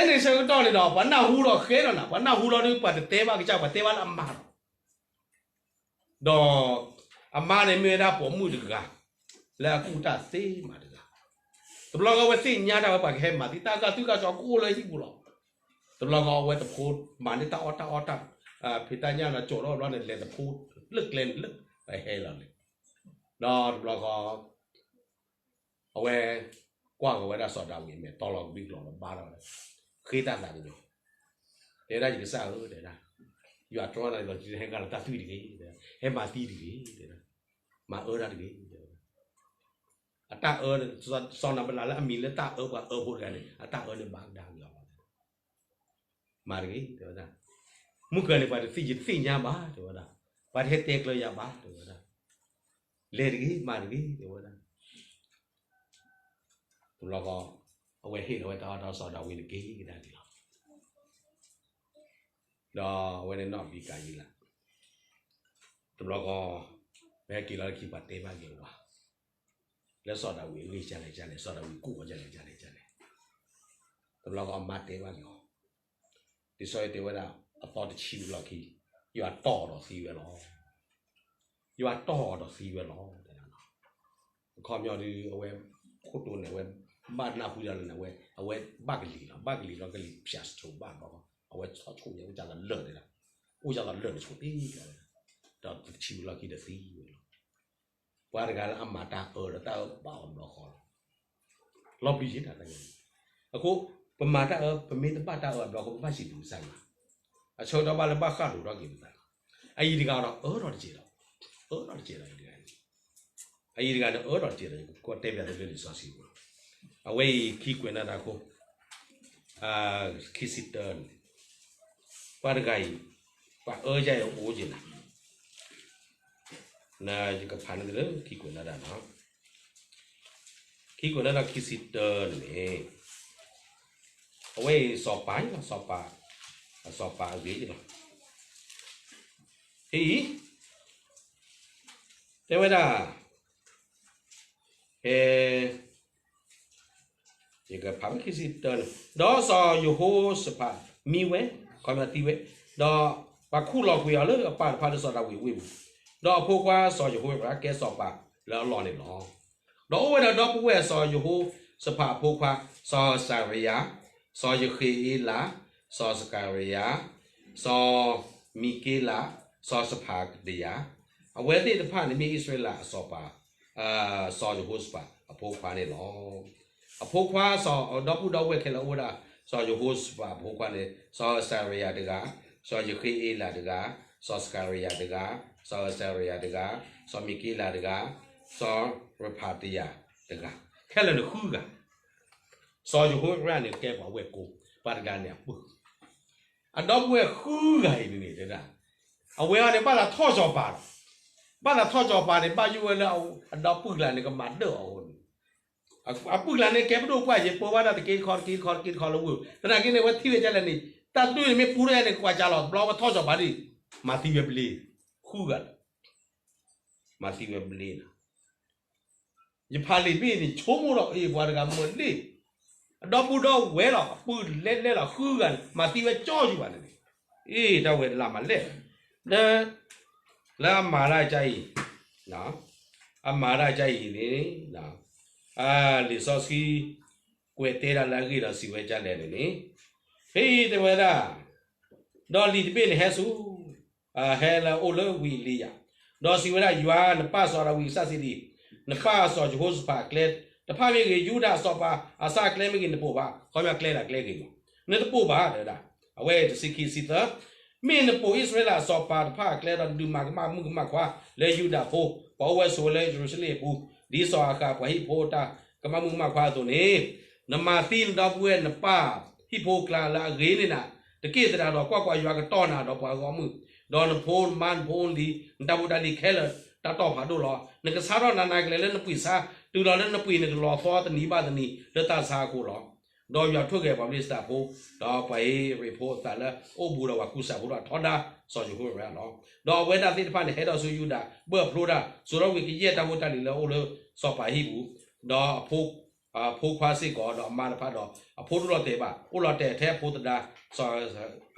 န့ၣ်ဆၢကတီၢ်န့ၣ်ဒီး ပှၤနၢ်ဟူဒီးဃဲလီၤနၤ, ပှၤနၢ်ဟူလီၤဒုး ပှၤတတဲဘၣ်ကစၢ် ပှၤတဲဘၣ်လၢအမါလီၤ, ဒီးအမါန့ၣ်မ့ၢ်ဝဲဒၣ်ပိာ်မုၣ်တဂၤ လၢအကူၣ်တၢ်သ့မးတဂၤ, တဘျီဃီဝဲသ့ၣ်ညါတၢ်ဝဲ ပှၤကဟဲမၤသံတၢ် ဂာ်သွံၣ်ဂာ်စီၤကအိၣ်လၢဟံၣ်ပူၤလီၤ, တဘျီဃီအဝဲတဖိ မၤန့ၢ်တၢ်အီၣ်တၢ်အီတၢ် ဖံးတၢ်ညၣ်ဒီး ကၠိးထီၣ်ဘျီန့ၣ် လဲၤတဖိလၢကျဲန့ၣ်လၢ ပဟဲလီၤန့ၣ်, ဒီးတဘျီဃီ အဝဲ ကွၢ်ဃီၤဝဲဒၣ်စီၤဒၤဝံးအမဲာ် တီလီၤကဘံကလီၤလီၤဘါထီၣ်ဝဲဒၣ်, ဃ့တၢ်သးကညီၤ, တဲဒၣ်ယကစၢ်ဧၢ တဲဒၣ်, ယွၤတြီနၤလီၤ ဟဲကလီၤတၢ်သွံၣ်တဂ့ၤ, ဟဲမၤသံတဂ့ၤ, မၤအၢတၢ်တဂ့ၤ, အတၢ်အၢ စီၤနၤဘလးလၢအမံၤလၢတၢ်အၢ ပှၤအၢဖိတဂၤန့ၣ် အတၢ်အၢန့ၣ်ဘၣ်ကဒါက့ၤအီၤလီၤ မၤတဂ့ၤ တဲဝဲဒၣ်, မုၢ်ကၢၤန့ၣ် ပှၤတသ့ၣ်ညါဘၣ် တဲဝဲဒၣ်, ပှၤတဟဲတဲကျၢၤယၤဘၣ် တဲဝဲဒၣ်, လဲၤတဂ့ၤ မၤတဂ့ၤ တဲဝဲဒၣ်, တဘျီဃီ အဝဲဟ့ၣ်လီၤဝဲတၢ်အီၣ်တၢ်အီ စီၤဒၤဝံးန့ၣ်က့ၤကဒါက့ၤလီၤ, ဒီးအဝဲန့ၣ်နီၢ်ဘံကၤယံလး, တဘျီဃီ ပဟဲက့ၤလီၤလၢခံ ပှၤတဲဘၣ်က့ၤအီၤဘၣ် လၢစီၤဒၤဝံးအဂ့ၢ်ကလဲၣ်ကလဲၣ် စီၤဒၤဝံးကူၣ်အီၤကလဲၣ်ကလဲၣ်ကလဲၣ်, တဘျီဃီအမါတဲဘၣ်က့ၤအီၤ, လံာ်စီဆှံတဲဝဲဒၣ် အသီတဆံလီၢ်ခံ ယွၤတီၢ်အီၤဒီးသံဝဲလီၤ, ယွၤတီၢ်အီၤဒီးသံဝဲလီၤ, အခီပညီဒုး အဝဲ ခိၣ်တိန့ၣ် အဝဲဘၣ်နၢ်ဟူဒၣ်လဲာ်န့ၣ် အဝဲ အဝဲဘၣ်ကလံၤလီၤ ဘၣ်ကလံၤလီၤ ကလံၤဖၠးစထိးဘၣ်ဘျီ အဝဲဆီၣ်ဆိၣ်န့ၣ် အိၣ်ကၢ်သးလၢာ်န့ၣ်လီၤ, အိၣ်ကၢ်သးလၢာ်န့ၣ်ဆိးတ့ၢ်လီၤ, ဒီးတဆံလီၢ်ခံဒီးသံဝဲလီၤ, ပှၤတဂၤလၢအမၤတၢ်အၢဒီးတၢ်အၢဘၣ်အီၤဘျီဃီလီၤ, လီၤဘျံးယဲၢ်တၢ်တၢ်ညါန့ၣ်, အဃိ ပမၤတၢ်အၢ ပမ့ၢ်တဘၣ်တၢ်အၢအဘျီဃီ ပဘၣ်စံးဘျုးကစၢ်ယွၤ, အဆၢကတီၢ်ဘၣ်လၢဘၣ်ဃၣ်လိၤထီၣ်က့ၤပသး, အအံၤတဂၤဒီးအၢထီၣ်တစဲးဒီး, အၢထီၣ်တစဲးဒီးအံၤတဂၤန့ၣ် အအံၤတဂၤန့ၣ် အၢထီၣ်တစဲးဒီး ကတဲဘၣ်သုလၢလံာ်စီဆှံပူၤလီၤ, အဝဲအံၤခံကွဲးနီၣ်တၢ်ခိၣ် ခံဆံတၢန့ၣ်, ပှၤတဂၤအံၤ ပှၤအၢယၤအံၤအိၣ်က့ၤနၤ, ယကဖးန့ၣ်လၢခံကွဲးနီၣ်တၢ်နီၤ, ခံကွဲးနီၣ်တၢ်ခံဆံတၢန့ၣ် အဝဲအံၤစီၤပၤလီၤ စီၤပၤ, အစီၤပၤအဂ့ၢ်လီၤ. ဖဲအံၤ တဲဝဲဒၣ် ဖဲ ယကဖးဝဲခံဆံတၢန့ၣ်, ဒီးစီၤယဟိၤၡဖးမံဝဲ, ခီပညီသံဝဲ, ဒီးပှၤခူၣ်လီၤကွံာ်အီၤလၢအပၢ်တဖၣ်လၢစီၤဒၤဝံးအဝ့ၢ်ပူၤ, ဒီးအဖိခွါစီၤယဟိၤရၣ်ကဲစီၤပၤလၢအလီၢ်န့ၣ်လီၤ. ဒီးအိၣ်ဝဲဒီးဒီပုၢ်ဝဲၢ်စီၤယဟိၤၡဖးအဖိခွါ, စီၤစၤရယၤ, စီၤယဃ့အ့လး, စီၤစကၤရယၤ, စီၤမံက့လး, စီၤစဖၤကဒယၤ, အဝဲသ့ၣ်တဖၣ်န့ၣ်မ့ၢ်အံၣ်စရ့လးအစီၤပၤ စီၤယဟိၤၡဖးအဖိခွါန့ၣ်လီၤ. အဖိခွါ ဒီပုၢ်ဒီဝဲၢ်ခဲလၢာ်အိၣ်ဝဲဒၣ် စီၤယဟိၤၡဖးအဖိခွါန့ၣ် စီၤစၤရယၤတဂၤ, စီၤယဃ့အ့လးတဂၤ, စီၤစကၤရယၤတဂၤ, စီၤစၤရယၤတဂၤ, စီၤမံက့လးတဂၤ, စီၤရဖးတယၤတဂၤ, ခဲလၢာ်န့ၣ်ဃုဂၤ. စီၤယဟိၤရၣ်န့ၣ်ကဲပှၤဝဲၢ်ကိ, ပှၤတဂၤန့ၣ်အပုၢ် အဒီပုၢ်ဝဲၢ်ဃုဂၤအံၤန့ၣ်န့ၣ် တဲဒၣ် အဝဲအံၤန့ၣ် ဘၣ်သးထီၣ်စီၤပၤလီၤ. ဘၣ်သးထီၣ်စီၤပၤန့ၣ် ဘၣ်ယိၣ်ဝဲလၢအဒီပုၢ်ကျါန့ၣ် ကမၤဒၢၣ်အီၤအဃိန့ၣ်, အပုၢ်ကျါန့ၣ် ကဲပဒိၣ်ပှၢ်ယဲ ပၢဘၣ်တၢ်တက့တခီတက့တခီတက့တခီလၢဝ့ၢ်, သနာ်က့န့ၣ် အဝဲထံၣ်ဝဲဒ်လဲၣ်န့ၣ် တၢ်ဒုးန့ၣ်မ့ၢ်ပူၤထီၣ်ယဲန့ၣ် ကွၢ်ကၢလီၤ တဘျီဝဲထီၣ်စီၤပၤဒ် မၤသံဝဲဘျ့ ဃုဂၤလီၤ. မၤသံဝဲဘျ့လီၤ. ယဖးလံာ်ဘ့ၣ်န့ၣ် ဆိကမိၣ်ဒီး အ့ၣ် ပှၤတဂၤမုာ်လံ, အဒီပုၢ်ဒီဝဲၢ်လီၤ အပုၢ်လဲၢ်လဲၢ်လီၤ ဃုဂၤန့ၣ် မၤသံဝဲကၠီယူၤဘၣ်န့ၣ်န့ၣ်, အ့ၣ် တၢ်ဝဲလၢ်မၤလဲၣ်, လၢအမၤတၢ်ကအံၤ, အမၤတၢ်ကအံၤန့ၣ်, လံာ်စီဆှံ ကွဲးတဲဒၣ်လၢအဂ့ၢ်ဒီးစံးဝဲဒ်လဲၣ်န့ၣ်န့ၣ်, ဖဲအံၤတဲဝဲဒၣ် ဒီးလံာ်တဘ့ၣ်န့ၣ်ဟဲဆူ ဟဲလၢအအိၣ်လၢဝံအ့လံယၤ, ဒီးစံးဝဲဒၣ် ယွၤနပၢ်စီၤဒၤဝံးကစၢ်စံးဒ်အံၤ, နပၢ်စီၤယဟိၤၡဖးအကျဲတဖၣ်မ့ၢ်ဂ့ၤ, ယူဒၤအစီၤပၤအစၢ်အကျဲမ့ၢ်ဂ့ၤ နတပိာ်ဘၣ်, ခီပညီကျဲဒၣ်ကျဲဂ့ၤမး, နတပိာ်ဘၣ်တဲဝဲဒၣ်, အဝဲတဆံခံဆံသၢ, မ့ၢ်နပိာ်အံၣ်စရ့လးအစီၤပၤတဖၣ်အကျဲဒီး နဒုးမၤကမၣ်မုၣ်ကမၣ်ခွါလၢယူဒၤဖိ ပှၤအိၣ်ဝဲဆိးဝဲလၢယရူၤၡလ့ၣ်အပူၤ, ဒ်စီၤအၤဃးပှၤဟံၣ်ဖိတၢ်ကမၣ်မုၣ်ကမၣ်ခွါအသိးန့ၣ်, နမၤသံနဒီပုၢ်ဝဲၢ်နပၢ်ဟံၣ်ဖိကျါလၢအဂ့ၤန့ၣ်နၤ, တက့ၢ်သတးဒီး ကွၢ်ကွၢ်, ယွၤကတီၢ်နၤဒီးပှၤဂီၢ်မုၢ်, ဒီးနဖိနမါနဖိနလံၤ နတၢ်ဖိတၢ်လံၤခဲလၢာ် တၢ်တီၢ်ဖးဒိၣ်လီၤ. နကဆါထီၣ်နၤနၤကလဲာ်လၢနပှံာ်ဆါ, တုၤလီၤလၢနပှံာ်နကလီၤသီတနံၤဘၣ်တနံၤလၢတၢ်ဆါအဃိလီၤ. ဒီးယွၤထိၣ်ဂဲၤပှၤဖလံၡသးဖိ, ဒီးပှၤဧ့ၤဘြံၤဖိအသးလၢအအိၣ်ဘူးဒီးပှၤကူစါဖိဒီး ထီဒါစီၤယဟိၤရၣ်လီၤ. ဒီးအဝဲဒၣ်သ့ၣ်တဖၣ်န့ၣ် ဟဲထီၣ်ဆူယူဒၤ ဘၢၣ်ဖျိတၢ် စိာ်ထီၣ်ကွံာ်ကယဲၢ်တၢ်ဖိတၢ်လံၤလၢအအိၣ်လၢစီၤပၤဟံၣ်ပူၤ, ဒီး အဖိခွါစ့ၢ်ကီး ဒီးအမါတဖၣ်ဒီး အဖိတအိၣ်လီၤတဲာ်ဘၣ်, အိၣ်လီၤတဲာ်ထဲအဖိသဒါ စီၤ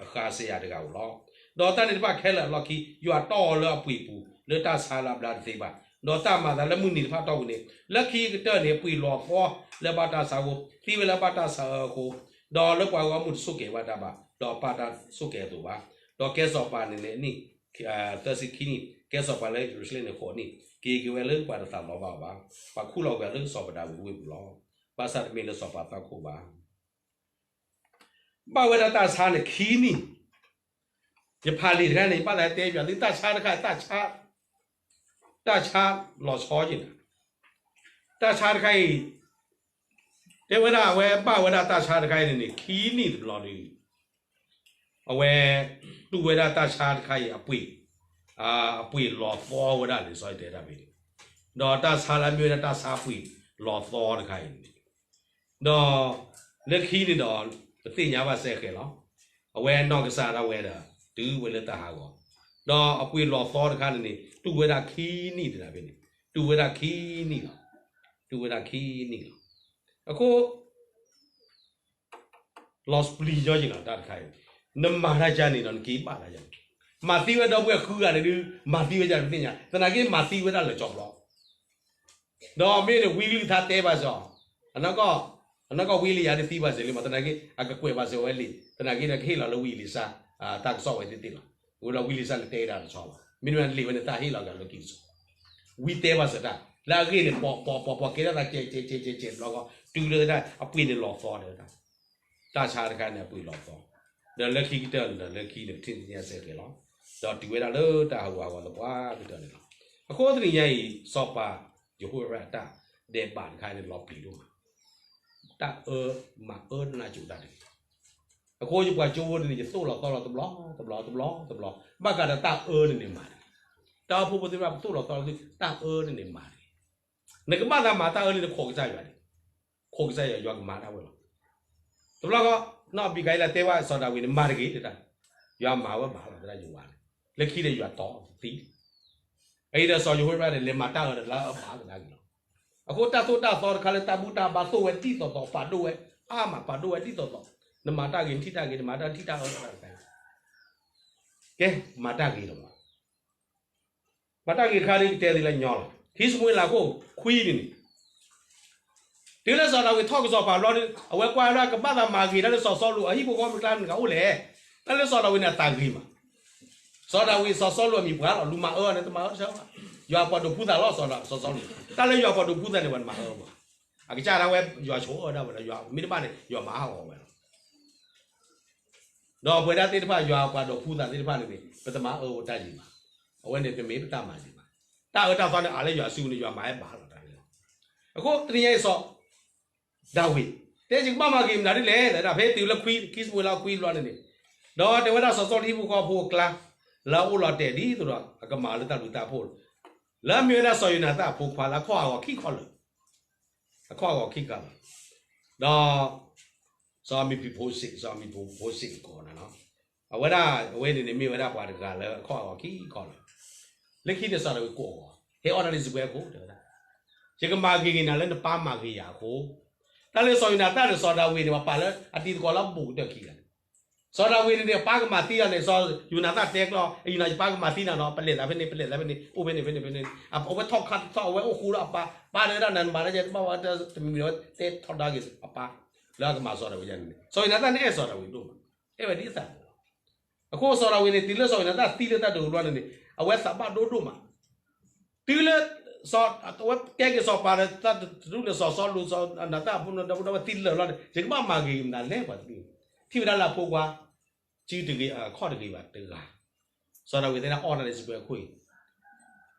အဃးစယၤတဂၤဧိၤလီၤ. ဒီးတၢ်န့ၣ်တဖၣ်ခဲလၢာ်အလီၢ်ခံ ယွၤတီၢ်အီၤလၢအပှ့ၤပူၤ လၢတၢ်ဆါလၢအဘျါတသ့ဘၣ်. ဒီးတၢ်မၤသးလၢမုၢ်နံၤတဖၣ်တီၢ်ပူၤန့ၣ် လၢခံကတၢၢ်န့ၣ် အပှ့ၤလီၤသီလၢဘၣ်တၢ်ဆါအဃိ, သံဝဲလၢဘၣ်တၢ်ဆါအၢအဃိ, ဒီးလၢပှၤဂီၢ်မုၢ်တဆိၣ်ကဲၤဘၣ်တၢ်ဘၣ်, ဒီးအပၢ်တၢ်ဆိၣ်ကဲၤအသိးဘၣ်. ဒီးကဲစီၤပၤန့ၣ်န့ၣ် အနံၣ် သၢဆံခံနံၣ်, ကဲစီၤပၤလၢယရူၤၡလ့ၣ်န့ၣ်ဃိးနံၣ်, က့ၤက့ၤဝဲလၢပှၤတသးလီၤဘၣ်အီၤဘၣ်. ပှၤခူၣ်လီၤကွံာ်အီၤလၢစီၤပၤဒၤဝံးအဝ့ၢ်ပူၤလီၤ. ဘၣ်ဆၣ်တမ့ၢ်လၢစီၤပၤသးခိၣ်ဘၣ်. ဘၣ်ဝဲဒၣ်တၢ်ဆါန့ၣ်ခံနံၣ်, ယဖးလံာ်တခါန့ၣ် ယဘၣ်သးတဲပၠးသု တၢ်ဆါတခါအံၤ တၢ်ဆါလီၤဆီက့ၤနၤ, တၢ်ဆါတခါအံၤ တဲဝဲဒၣ်အဝဲဘၣ်ဝဲဒၣ်တၢ်ဆါတခါအံၤန့ၣ်န့ၣ် ခံနံၣ်တဘျီဒီး အဝဲတူၢ်ဝဲဒၣ်တၢ်ဆါတခါအံၤအပှ့ၤ, အပှ့ၤလီၤသီဝဲဒၣ်လံာ်စီဆှံတဲတၢ်ဖဲန့ၣ်, ဒီးတၢ်ဆါလၢအမ့ၢ်ဝဲဒၣ်တၢ်ဆါပှ့ၤလီၤသီတခါအံၤန့ၣ်, ဒီးလၢခံန့ၣ်ဒီး ပသ့ၣ်ညါဘၣ်စဲဃဲၤလီၤ, အဝဲနီၢ်ကစၢ်ဒၣ်ဝဲဒီး တုၤဝဲလၢတၢ်ဟးဂီၤ, ဒီးအပှ့ၤလီၤသီတခါန့ၣ်န့ၣ် တူၢ်ဝဲဒၣ်ခံနံၣ်တဒၣ်ဖဲန့ၣ်, တူၢ်ဝဲဒၣ်ခံနံၣ်လီၤ, တူၢ်ဝဲဒၣ်ခံနံၣ်လီၤ. အဃိ လီၤပျံၤညီယ့ၢ်လီၤ တၢ်တခါအံၤ, နမၤတၢ်ယါန့ၣ်ဒီးနက့ၤဘၣ်တၢ်ယါန့ၣ်, မၤသံဝဲဒီပုၢ်ဝဲၢ်ဃုဂၤန့ၣ်ဒုး မၤသံဝဲယါန့ၣ်ပသ့ၣ်ညါ, သနာ်က့မၤသံဝဲဒၣ်လၢာ်ကၠီဘျီ, ဒီးမ့ၢ်န့ၣ်ဝံကလုၢ်ကထါတဲဘၣ်စ့ၢ်, အနီၢ်ကီၢ်ဝံလံယၤဒုးသံဘၣ်စ့ၢ်လံမး, သနာ်က့ အကကွဲးဘၣ်စ့ၢ်ဝဲလံာ်, သနာ်က့ဒီးကဟ့ၣ်လီၤလၢဝံအ့လံၡါ တၢ်ကစီၣ်ဝဲသ့ၣ်သ့ၣ်လီၤ, ဝံလီၤဝံလံၡါန့ၣ်တဲဒၣ်တဆီဘၣ်, မ့တမ့ၢ်လံာ်ဝဲန့ၣ်တၢ်ဟ့ၣ်လီၤဂာ်လၢက့ၤစိ, ဝံတဲဘၣ်စ့ၢ်တၢ်, လၢအဂ့ၢ်န့ၣ် ပီၤပီၤပီၤပီၤကဲထီၣ်သးကဲးကဲးကဲးကဲးကဲးဘျီဃီ, တုၤလၢတၢ်အပှ့ၤန့ၣ်လီၤသီဒီးတၢ် တၢ်ဆါတခါန့ၣ်အပှ့ၤလီၤသီ, ဒီးလၢခံကတၢၢ်န့ၣ်ဒီးလၢခံန့ၣ် ပထံၣ်သ့ၣ်ညါစဲဃဲၤလီၤ, ဒီးတုၤဝဲဒၣ်လၢတၢ်ဟးဂူာ်ဟးဂီၤသပှၢ်ကတၢၢ်န့ၣ်လီၤ. အဃိတနံၤညါအံၤ စီၤပၤယဟိၤရၣ်အတၢ်ဒဲးဘးတခါန့ၣ်လီၤပျံၤဒိၣ်မး, တၢ်အၢမၤအၢနးစိၤတၢ်တဂ့ၤ, အဃိယပှၤကၠိဖိန့ၣ် ယသိၣ်လီၤသီလီၤတဘျီတဘျီတဘျီတဘျီ, ဘၣ်ဃးဒီးတၢ်အၢန့ၣ်န့ၣ်မၤတဂ့ၤ, တၢ်အိၣ်ဖှိၣ်ဖိသ့ၣ်တဖၣ် ပသိၣ်လီၤသီလီၤသု တၢ်အၢန့ၣ်န့ၣ်မၤတဂ့ၤ, နကဘၣ်သးမၤတၢ်အၢန့ၣ် နခိးကစၢ်ယွၤန့ၣ်, ခိးကစၢ်ယွၤ ယွၤကမၤတၢ်ဝဲလီၤ. တဘျီဃီ နီၢ်အဘံကၤအ့လးတဲဘၣ်စီၤဒၤဝံးန့ၣ် မၤတဂ့ၤတၢ်, ယွၤမၤဝဲဘၣ်လီၤ သရၣ်ယိၤဝါန့ၣ်, လၢခံဒီးယွၤတီၢ်သံ, အအံၤဒီးစီၤယိၤဟိရဘၣ်န့ၣ် လဲၤမၤတၢ်အၢဒီးလၢအအၢဘၣ်ကဒါက့ၤလီၤ. အဃိတၢ်သိၣ်တၢ်သီတခါလၢတၢ်ဘူၣ်တၢ်ဘါသိၣ်ဝဲဒ်သိးသိး ပာ်ဒိၣ်ဝဲအါမး ပာ်ဒိၣ်ဝဲဒ်သိးသိး, နမၤတၢ်ဂ့ၤ နထံၣ်တၢ်ဂ့ၤ, နမၤတၢ်ထံၣ်တၢ်အၢ ကဲ, မၤတၢ်ဂ့ၤလီၤမး. မၤတၢ်ဂ့ၤတခါဒ်ကတဲသ့လၢညီလီၤ. ခံၡမူၤအ့လးခိၣ်ခွံန့ၣ်န့ၣ်, တုၤလၢစီၤဒၤဝံးထီၣ်ကစီၤပၤဘျီဒီး အဝဲကွၢ်ဝဲဒၣ်ကဘၣ်သးမၤဂ့ၤတၢ်လၢစီၤစီလူးအဟံၣ်ဖိဃီဖိအကျါမနုၤဂၤအိၣ်လဲၣ်. တၢ်လၢစီၤဒၤဝံးန့ၣ်အသးဂ့ၤမး. စီၤဒၤဝံးစီၤစီလူးအမံၤပှၢ်လီၤ လူၤမၤအၢန့ၣ် တမၤအၢဆၢဘၣ်. ယွၤပှၤဒိးဖှူသးလီၤ စီၤစီလူး. တၢ်လၢယွၤပှၤဒိးဖှူသးန့ၣ် ပှၤတမၤအၢဘၣ်. အကစၢ်ဒၣ်ဝဲ ယွၤဆိၣ်အၢဒၣ်ဝဲဒီး ယွၤမ့ၢ်တဘၣ်န့ၣ် ယွၤမၤဟးဂီၤဝဲလီၤ. ဒီးပဝဲဒၣ်သ့ၣ်တဖၣ် ယွၤပှၤဒိးဖှူသးသ့ၣ်တဖၣ်န့ၣ်န့ၣ် ပတမၤအၢအိၣ်တၢ်ယံၤဘၣ်. အဝဲန့ၣ်ပမ့ၢ်ပတၢ်မၤဂ့ၤဘၣ်. တၢ်အၢတၢ်သီန့ၣ် အးလၢယွၤစုပူၤန့ၣ် ယွၤမၤဝဲဘၣ်လီၤတၢ်န့ၣ်လီၤ. အဃိတနံၤညါအံၤစီၤဒၤဝံး တဲယကဘၣ်မၤဂ့ၤမနုၤဒ်လဲၣ်, ဖဲတုၤလၢခွံ ခံၡမူၤအ့လးခွံဘျီန့ၣ်န့ၣ်, ဒီးတဲဝဲဒၣ်စီၤစီလူးဟံၣ်ဖိဃီဖိအကျါ လၢအအိၣ်လီၤတဲာ်ဒ်သိးဒီး အကမၤလၢတၢ်ဘျုးတၢ်ဖှိၣ် လၢအမ့ၢ်ဝဲဒၣ်စီၤယိၤနၤသၣ်အဖိခွါလၢအခီၣ်အဂီၤခံခီလၢာ် အခီၣ်အဂီၤခံခီလၢာ်, ဒီး စီၤမံၤဖံးဖိစ့း, စီၤမံၤဖံးဖိစ့းကကိးနၤလီၤ. အဝဲဒၣ်အဝဲန့ၣ်န့ၣ် မ့ၢ်ဝဲဒၣ်ပှၤတဂၤလၢအခီၣ်အဂီၤခံခီလၢာ်. လၢခံန့ၣ်စီၤဒၤဝံးကိးအီၤ, ဟဲအီၣ်တၢ်လၢစပွဲအခိၣ် တဲဝဲဒၣ်, ယကမၤဂ့ၤက့ၤနၤလၢနပၢ်မၤဂ့ၤယၤအဃိ, တၢ်လၢစီၤယိၤနၤသၣ်န့ၣ် စီၤဒၤဝံးန့ၣ် ပှၤပာ်လၢအတံၤသကိးလၢအဘူးကတၢၢ်ခံဂၤန့ၣ် စီၤဒၤဝံးန့ၣ်န့ၣ် အပၢ်ကမၤသံအီၤန့ၣ် စီၤယိၤနၤသၣ်တဲကျီ, ယိၤနၤ ယပၢ်ကမၤသံနၤနီၤ, ပလဲၤသးဖဲန့ၣ် ပလဲၤသးဖဲန့ၣ် အိၣ်ဖဲန့ၣ် ဖဲန့ၣ် ဖဲန့ၣ်, အဝဲထီၣ်ခါထီၣ် အဝဲအိၣ်ဃူဒီးအပၢ်, ပၢ်တဲဝဲဒၣ် နမၤတၢ်ယဲတဘၣ်ဝဲ တမံၤမံၤဝဲတဲထီဒါက့ၤအပၢ်, လၢအကမၤစီၤဒၤဝံးယဲန့ၣ်န့ၣ် စီၤယိၤနၤသၣ်န့ၣ်အဲၣ်စီၤဒၤဝံးဒိၣ်မး, အဲၣ်ဝဲဒ်အသးလီၤ. အဃိစီၤဒၤဝံးန့ၣ် တုၤလၢစီၤယိၤနၤသၣ်သံလၢတၢ်ဒုးတဘျီန့ၣ်န့ၣ် အဝဲသးဘၣ်ဒိဒိၣ်မး တုၤလၢ အဝဲကဲက့ၤစီၤပၤဒီး တၢ်တဒူၣ်န့ၣ် စီၤစီလူး စီၤနၤသၣ်အဖိ ဒီပုၢ်ဒီဝဲၢ်သံလၢာ်လီၤန့ၣ် ယကဘၣ်မၤဂ့ၤက့ၤမနုၤလဲၣ် ပှၤတဒူၣ်န့ၣ်, ထံၣ်ဝဲဒၣ်လၢအဖိခွါ စုတဂ့ၤ အခီၣ်တဂ့ၤဘၣ်တဂၤ, စီၤဒၤဝံးတဲဒၣ်အီၣ်တၢ်လၢစပွဲခိၣ်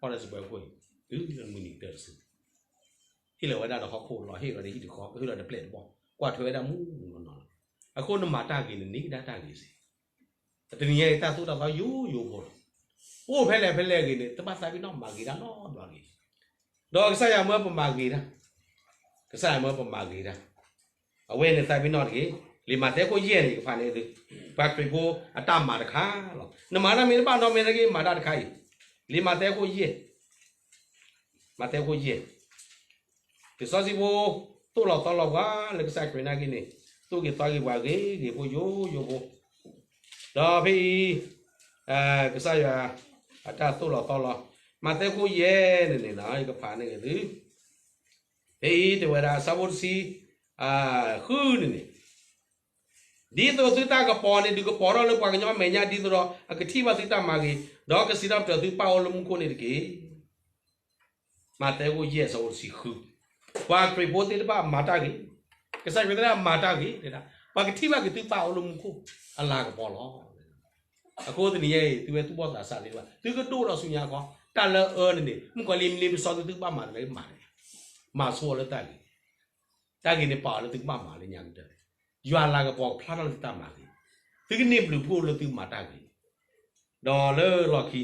အံၤ, အီၣ်တၢ်စပွဲခိၣ်အံၤ တုၤလၢမုၢ်နံၤကတၢၢ်တစု ဟ့ၣ်လီၤဝဲဒၣ်ဒီးဟီၣ်ခိၣ်လီၤ ဟ့ၣ်လီၤဒီးဟံၣ်တခီ ဟ့ၣ်လီၤဒီးပျဲၢ်တဘီၣ် ကွၢ်ထွဲဝဲဒၣ်မူးမူးနီၢ်နီၢ်လီၤ. အဃိနမၤတၢ်ဂ့ၤန့ၣ် န့ၢ်ကဒါတၢ်ဂ့ၤစ့ၢ် တနံၤညါအံၤ တၢ်သိၣ်တၢ်သီယိယိဖိလီၤ. အိၣ်ဖဲလဲၣ်ဖဲလဲၣ်ဂ့ၤန့ၣ် တဘၣ်သးပ့ၤနီၣ်မၤဂ့ၤတၢ်နီတဘျီဂ့ၤ, ဒီးကစၢ်ယွၤမၢပမၤဂ့ၤတၢ်, ကစၢ်ယွၤမၢပမၤဂ့ၤတၢ်, အဝဲန့ၣ်သးပ့ၤနီၣ်တဂ့ၤ, လံာ်မးသဲခိၣ်ယဲၢ်န့ၣ် ယကဖးန့ၣ်သု, ပှၤခရံာ်ဖိအတၢ်မၤတခါလီၤ. နမၤတၢ်မ့ၢ်တဘၣ်နီတမံၤတဂ့ၤ မၤတၢ်တခါအံၤ, လံာ်မးသဲခိၣ်ယဲၢ် မးသဲခိၣ်ယဲၢ်, လံာ်စီဆှံဖိ သိၣ်လီၤသီလီၤပှၤလၢကစၢ်ခရံာ်နာ်က့န့ၣ်, သိၣ်က့ၤသီက့ၤပှၤဂ့ၤဂ့ၤဖိယိယိဖိ, ဒီးဖဲအံၤ ကစၢ်ယွၤ အတၢ်သိၣ်လီၤသီလီၤ, မးသဲခိၣ်ယဲၢ်န့ၣ်န့ၣ် ယကဖးန့ၢ်ဂ့ၤသု, ဖဲအံၤတဲဝဲဒၣ် ဆၢဖိတဆံ ဃုန့ၣ်န့ၣ် ဒ်သိးသုတၢ်ကပီၤန့ၣ် ဒုးကပီၤထီၣ်လၢပှၤကညီအမဲာ်ညါ ဒ်သိးဒီး အကထံၣ်ဘၣ်သုတၢ်မၤဂ့ၤ, ဒီးကစံးထီၣ်ပတြၢၤသုပၢ်အိၣ်လၢမူခိၣ်န့ၣ်တက့ၢ်. မးသဲခိၣ်ယဲၢ် ဆၢဖိတဆံဃု, ပှၤခရံာ်ဖိသ့ၣ်တဖၣ်မၤတၢ်ဂ့ၤ, ကစၢ်ခရံာ်သ့ၣ်တဖၣ်မၤတၢ်ဂ့ၤ, ပှၤကထံၣ်ဘၣ်က့ၤသုပၢ်အိၣ်လၢမူခိၣ်အလၤကပီၤလီၤ. အဃိတနံၤညါအံၤ သုဝဲသူၣ်ဘီၣ်သးစၢ်သ့ၣ်တဖၣ် သုကဒိၣ်ထီၣ်ဆူညါခီ, တၢ်လၢအအၢန့ၣ်န့ၣ် မုၣ်ကီၤလံၢ်မ့ၢ်လ့ပစီသု သုကဘၣ်မၤတၢ်ဂ့ၤမၤ, မၤဆိအီၤလၢတၢ်ဂ့ၤ တၢ်ဂ့ၤန့ၣ်ပာ်အီၤလၢသုကဘၣ်မၤလၢညါကတၢၢ်, ယွၤလၤကပီၤဖျါထီၣ်လၢသုတၢ်မၤဂ့ၤ, သုကန့ၢ်ဘျုးဖှိၣ်လၢသုမၤတၢ်ဂ့ၤ, ဒီးလၢလီၢ်ခံ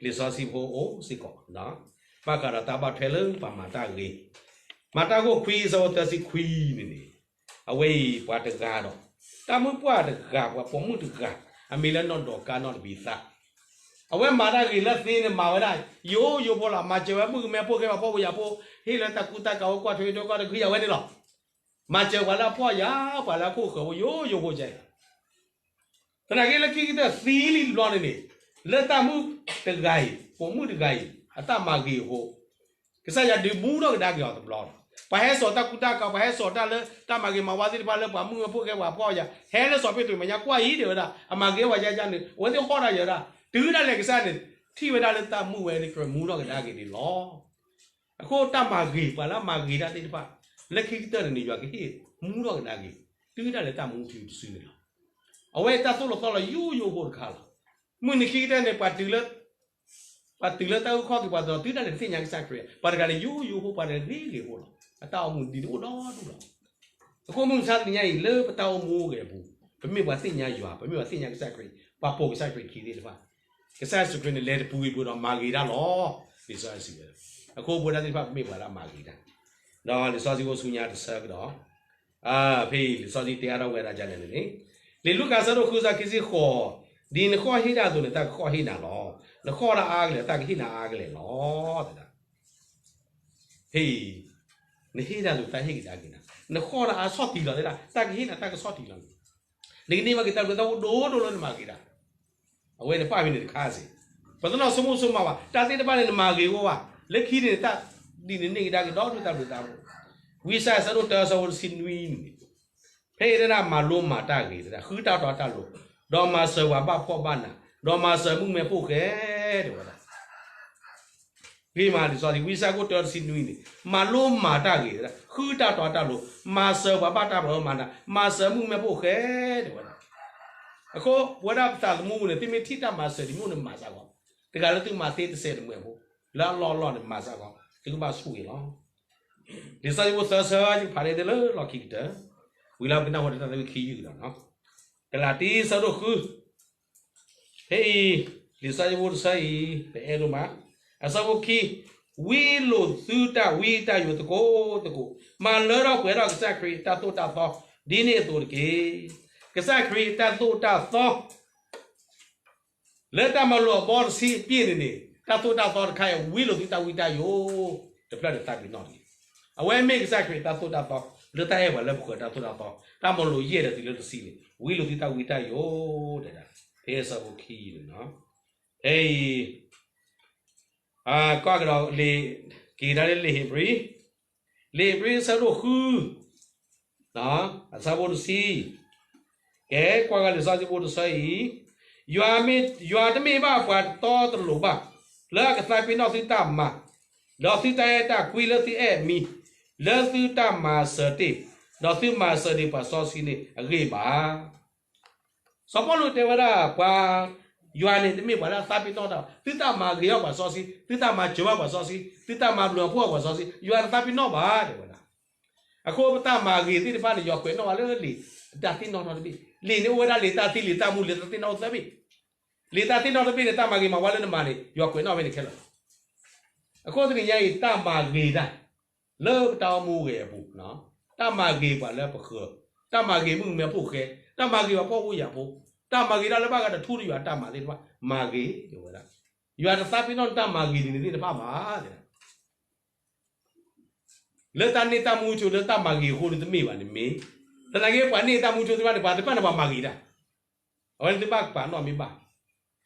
လံာ်စီဆှံဖိအိၣ်စ့ၢ်ကီး, ဘၣ်ဃးဒီးတၢ်ဘၣ်ထွဲလၢပှၤမၤတၢ်ဂ့ၤ, မၤတၢ်ခိၣ်ခွံ ဆၢဖိသၢဆံခွံန့ၣ်န့ၣ်, အဝဲအံၤပှၤတဂၤဒီး တၢ်မုၣ်ပှၢ်တဂၤ ပှၤပိာ်မုၣ်တဂၤ အမံၤလၢနီၢ်ဒီကါနီၢ်တဘံသၣ် အဝဲမၤတၢ်ဂ့ၤလၢသ့န့ၣ် မၤဝဲဒၣ် ယိယိဖိလီၤ. မၤစၢၤဝဲမုၣ်ကမဲဖိဃဲ ပှၤဖှီၣ်ဖိယာ်ဖိ, ဟ့ၣ်လၢတၢ်ကူတၢ်ကၤဝဲ ကွၢ်ထွဲတၢ်ကီတၢ်ခဲအဝဲန့ၣ်လီၤ. မၤစၢၤပှၤလၢအဖှီၣ်ယာ် ပှၤလၢအခိၣ်ဃၢၤဖိ ယိယိဖိကဲအံၤ, သနာ်က့လၢခံကတၢၢ်သံလံတဘျီန့ၣ်န့ၣ်, လၢတၢ်မုၣ်တဂၤအံၤ ပိာ်မုၣ်တဂၤအံၤ အတၢ်မၤဂ့ၤအဃိ ကစၢ်ယွၤဒုးမူထီၣ်ကဒါက့ၤအီၤတဘျီလီၤ. ပှၤဟဲစိာ်တၢ်ကူတၢ်ကၤ ပှၤဟဲစိာ်တၢ်လၢတၢ်မၤဂ့ၤမၤဝါသ့ၣ်တဖၣ်လၢပှၤမုၣ်ဖိဃဲ ပှၤဖှီၣ်ယာ် ဟဲလၢစီၤပ့းတရူးမဲာ်ညါ ကွၢ်အံၤ တဲဝဲဒၣ် အမၤဂ့ၤဝဲယါယါန့ၣ် အဝဲသ့ၣ်ဟီၣ်တၢ်ယဲဒၣ်, တုၤဒၣ်လဲာ်ကစၢ်န့ၣ် ထံၣ်ဝဲဒၣ်လၢတၢ်မုၣ်ဝဲန့ၣ် ကြၢးမူထီၣ်ကဒါက့ၤန့ၣ်လီၤ. အဃိတၢ်မၤဂ့ၤ ပှၤလၢအမၤဂ့ၤတၢ်သ့ၣ်တဖၣ် လၢခံကတၢၢ်န့ၣ်န့ၣ် ယွၤကဟ့ၣ်မူထီၣ်ကဒါက့ၤ တုၤဒၣ်လဲာ်တၢ်မူထူတစုန့ၣ်လီၤ. အဝဲအံၤတၢ်သိၣ်လီၤသီလီၤယိယိဖိတခါလီၤ. မုၢ်နံၤခံကတၢၢ်န့ၣ် ပှၤတုၤလၢ ပှၤတုၤလၢတၢ်အုၣ်ခီၣ်က့ၤပှၤတတီၤ တုၤဒၣ်လဲာ်တသ့ၣ်ညါကစၢ်ခရံာ်, ပှၤတဂၤန့ၣ် ယိယိဖိ ပှၤတဂၤဂ့ၤဂ့ၤဖိလီၤ. အတၢ်အိၣ်မူဒ်န့ၣ်အိၣ်ဒီဒူၣ်လီၤ. အဃိမုၢ်မဆါတနံၤညါအံၤ လၢပတၢ်အိၣ်မူအိၣ်ဂဲၤအပူၤ ပမ့ၢ်ပှၤသ့ၣ်ညါယွၤ ပမ့ၢ်ပှၤသ့ၣ်ညါကစၢ်ခရံာ် ပှၤပိာ်ကစၢ်ခရံာ်ခံသ့ၣ်တဖၣ် ကစၢ်ယ့ၣ်ၡူးခရံာ်န့ၣ် လဲၤတပူၤဂ့ၤပူၤဒီးမၤဂ့ၤတၢ်လီၤ. လံာ်စီဆှံစံးဝဲ, အဃိပဝဲဒၣ်သ့ၣ်တဖၣ် ပမ့ၢ်ပှၤလၢအမၤဂ့ၤတၢ်, ဒီးလံာ်စီဆှံဖိဆူညါတဆၢကဒီး, ဖဲအံၤလံာ်စီဆှံတဲအါထီၣ်ဝဲဒၣ်ဒ်လဲၣ်န့ၣ်န့ၣ်, လံာ်လူၤကၣ်အဆၢဒိၣ်ဃု အဆၢခံဆံဃိး, ဒ်နဃီၣ်ဟ့ၣ်ဒၣ်အသိးန့ၣ် တၢ်ကဃီၣ်ဟ့ၣ်နၤလီၤ. နဃီၣ်ဒၣ်အါကလဲာ် တၢ်ကဟ့ၣ်နၤအါကလဲာ်လီၤ. တဲဒၣ် ဟ့ၣ်အံၤ, နဟ့ၣ်ဒၣ်အသိး တၢ်ဟ့ၣ်ကဒါက့ၤနၤ, နဃီၣ်ဒၣ်အါဆီၣ်တံၢ်လီၤ တဲဒၣ် တၢ်ကဟ့ၣ်နၤ တၢ်ကဆီၣ်တံၢ်လီၤန့ၣ်, နကန့ၢ်ဘၣ်က့ၤတၢ်ဘျုးတၢ်ဖှိၣ်ဒိၣ်ဒိၣ်လၢနမၤဂ့ၤတၢ် အဝဲန့ၣ်ပာ်ဖဲန့ၣ်တခါစ့ၢ်, ပတနီၣ်ဆိကမိၣ်ဆိကမးဘၣ်, တၢ်သ့ၣ်တဖၣ်န့ၣ် နမၤဂ့ၤအဂီၢ်ဘၣ်, လၢခံန့ၣ် တၢ်ဒ်န့ၣ်န့ၢ်ကဒါက့ၤဒီးဒုၣ်တၢ်ဘျုးတၢ်ဖှိၣ်, ဝံယၡါယၤ ဆၢဒိၣ်တၢ ဆၢဖိတဆံနွံန့ၣ်, ဖဲအံၤတဲဒၣ် မၤလိမၤတၢ်ဂ့ၤ တဲဒၣ် ဃုတၢ်တီတၢ်လိၤ, ဒီးမၤစၢၤပှၤဘၣ်ဖှီၣ်ဘၣ်နး, ဒီးမၤစၢၤမုၣ်ကမဲဖိဃဲ တဲဝဲဒၣ် ဂ့ၤမး လံာ်စီဆှံ ဝံယၡါယၤ ဆၢဒိၣ်တၢ ဆံနွံန့ၣ်, မၤလိမၤတၢ်ဂ့ၤ တဲဒၣ် ဃုတၢ်တီတၢ်လိၤ, မၤစၢၤပှၤဘၣ်တၢ်ဖှီၣ်ဘၣ်နး, မၤစၢၤမုၣ်ကမဲဖိဃဲ တဲဝဲဒၣ်. အဃိ ပဝဲဒၣ်ပသးသမူပူၤန့ၣ် သုမ့ၢ်ထံၣ်တၢ်မၤစၢၤဒ်န့ၣ် မၤစၢၤကီး, တဂၤလၢသုမၤသ့တစဲးတမှဲးဖိ, လၢအလီၢ်အလီၢ်န့ၣ် မၤစၢၤကီး, သုကဘၣ်ဆိၣ်ဂ့ၤလီၤ. လံာ်စီဆှံဖိသၢဆၢ ယကဖးန့ၢ်သုလၢလီၢ်ခံကတၢၢ်, ဝံၤလၢပကနၢ်ဟူတၢ်သးဝံၣ်ခံယုၢ်ဒီးနီၤ, ကလၤတံ ဆၢဒိၣ်ဃု ဖဲအံၤ လံာ်စီဆှံဖိတဆၢအံၤ ပအဲၣ်ဒိၣ်မး, အဆၢဖိခံ, ဝံလိာ်သုတၢ်ဝံတၢ်ယိးသကိးသကိး, မၤလၢထီၣ်ပှဲၤထီၣ်ကစၢ်ခရံာ်အတၢ်သိၣ်တၢ်သီ, ဒ်န့ၣ်အသိးတက့ၢ်. ကစၢ်ခရံာ်အတၢ်သိၣ်တၢ်သီ လၢတၢ်မၤလိာ်အဘီတဆံအပြည့်န့ၣ်န့ၣ် တၢ်သိၣ်တၢ်သီတခါအံၤ ဝံလိာ်သုတၢ်ဝံတၢ်ယိး တဖျၢၣ်န့ၣ် သးပ့ၤနီၣ်တဂ့ၤ. အဝဲမ့ၢ်ကစၢ်ခရံာ်တၢ်သိၣ်တၢ်သီ လၢတၢ်အဲၣ်ပှၤလၢပဃၢၤတၢ်သိၣ်တၢ်သီ တၢ်မၤလိာ်ယဲၢ်ဒီးတုၤလၢတဆံန့ၣ် ဝံလိာ်သုတၢ်ဝံတၢ်ယိး တဲဒၣ် ဖဲအဆၢဖိခံန့ၣ်လီၤ. ဖဲအံၤ ကွၢ်ကဒီးလံာ် က့ၤဒၣ်လၢလံာ်ဧ့ၤဘြံၤ, လံာ်ဧ့ၤဘြံၤဆၢဒိၣ်ဃု အဆၢဖိတဆံ, ကဲ ကွၢ်ကဒီးလံာ်စီဆှံဖိတဆၢအံၤ, ယွၤမ့ၢ်, ယွၤတမ့ၢ်ဘၣ်ပှၤတီတလိၤဘၣ်, လၢအကသးပ့ၤနီၣ်သုတၢ်မၤ, ဒီးသုတၢ်အဲၣ်တၢ်ကွံလၢသုအဲၣ်အမံၤ, လၢသုတၢ်မၤစၢၤတ့ၢ်, ဒီးသုမၤစၢၤဒံးပှၤစီဆှံန့ၣ်အဂ့ၢ်ဘၣ်. စီၤပီလူးတဲဝဲဒၣ် ပှၤ, ယွၤန့ၣ်တမ့ၢ်ပှၤလၢအသးပ့ၤနီၣ်တၢ်ဘၣ်, သုတၢ်မၤဂ့ၤအီၣ်ပှၤစီဆှံ, သုတၢ်မၤစၢၤဘၣ်ပှၤစီဆှံ, သုတၢ်မၤဘျုးအဖှိၣ်အီၣ်ပှၤစီဆှံ, ယွၤတသးပ့ၤနီၣ်ဘၣ် တဲဝဲဒၣ်. အဃိပတၢ်မၤဂ့ၤသ့ၣ်တဖၣ်န့ၣ် ယွၤကွဲးနီၣ်ဝဲလၢလံာ်တၢ်သ့ၣ်နီၣ်ထီၣ်တဘ့ၣ်, လံာ်န့ၣ်အိၣ်ဝဲဒၣ်လံာ်တၢ်သံ လံာ်တၢ်မူ လံာ်တၢ်သ့ၣ်နီၣ်အိၣ်သၢဘ့ၣ်, လံာ်တၢ်သ့ၣ်နီၣ်တဘ့ၣ်န့ၣ် တၢ်မၤဂ့ၤမၤဝါလၢနမၤန့ၣ် ယွၤကွဲးနီၣ်ဖဲန့ၣ်ခဲလၢာ်လီၤ. အဃိတနံၤညါအံၤ တၢ်မၤဂ့ၤတၢ် လၢပတၢ်အိၣ်မူဂဲၤအပူၤ, တၢ်မၤဂ့ၤပှၤလၢပဃၢၤ, တၢ်မၤဂ့ၤမုၣ်ကမဲဖိဃဲ, တၢ်မၤဂ့ၤပှၤဖှီၣ်ဖိယာ်ဖိ, တၢ်မၤဂ့ၤတၢ်လၢဘၣ်ဃးဒီးထူတယွၤတၢ်မၤသ့ၣ်တဖၣ် မၤဂ့ၤ တဲဝဲဒၣ်. ယွၤတသးပ့ၤနီၣ်နတၢ်မၤဂ့ၤဒ်န့ၣ်သ့ၣ်တဖၣ်ဘၣ် တဲဒၣ် လၢတၢ်န့ၢ်တၢ်မူထူ လၢတၢ်မၤဂ့ၤအဃိန့ၣ်တမ့ၢ်ဘၣ်န့ၣ်မ့ၢ်, သနာ်က့ပှၤန့ၢ်တၢ်မူထူသ့ၣ်တဖၣ်န့ၣ် ပှၤသ့ၣ်တဖၣ်န့ၣ်ပှၤမၤဂ့ၤတၢ်, အဝဲန့ၣ်သုဘၣ်ပာ်နီၣ်မ့ၢ်ဘၣ်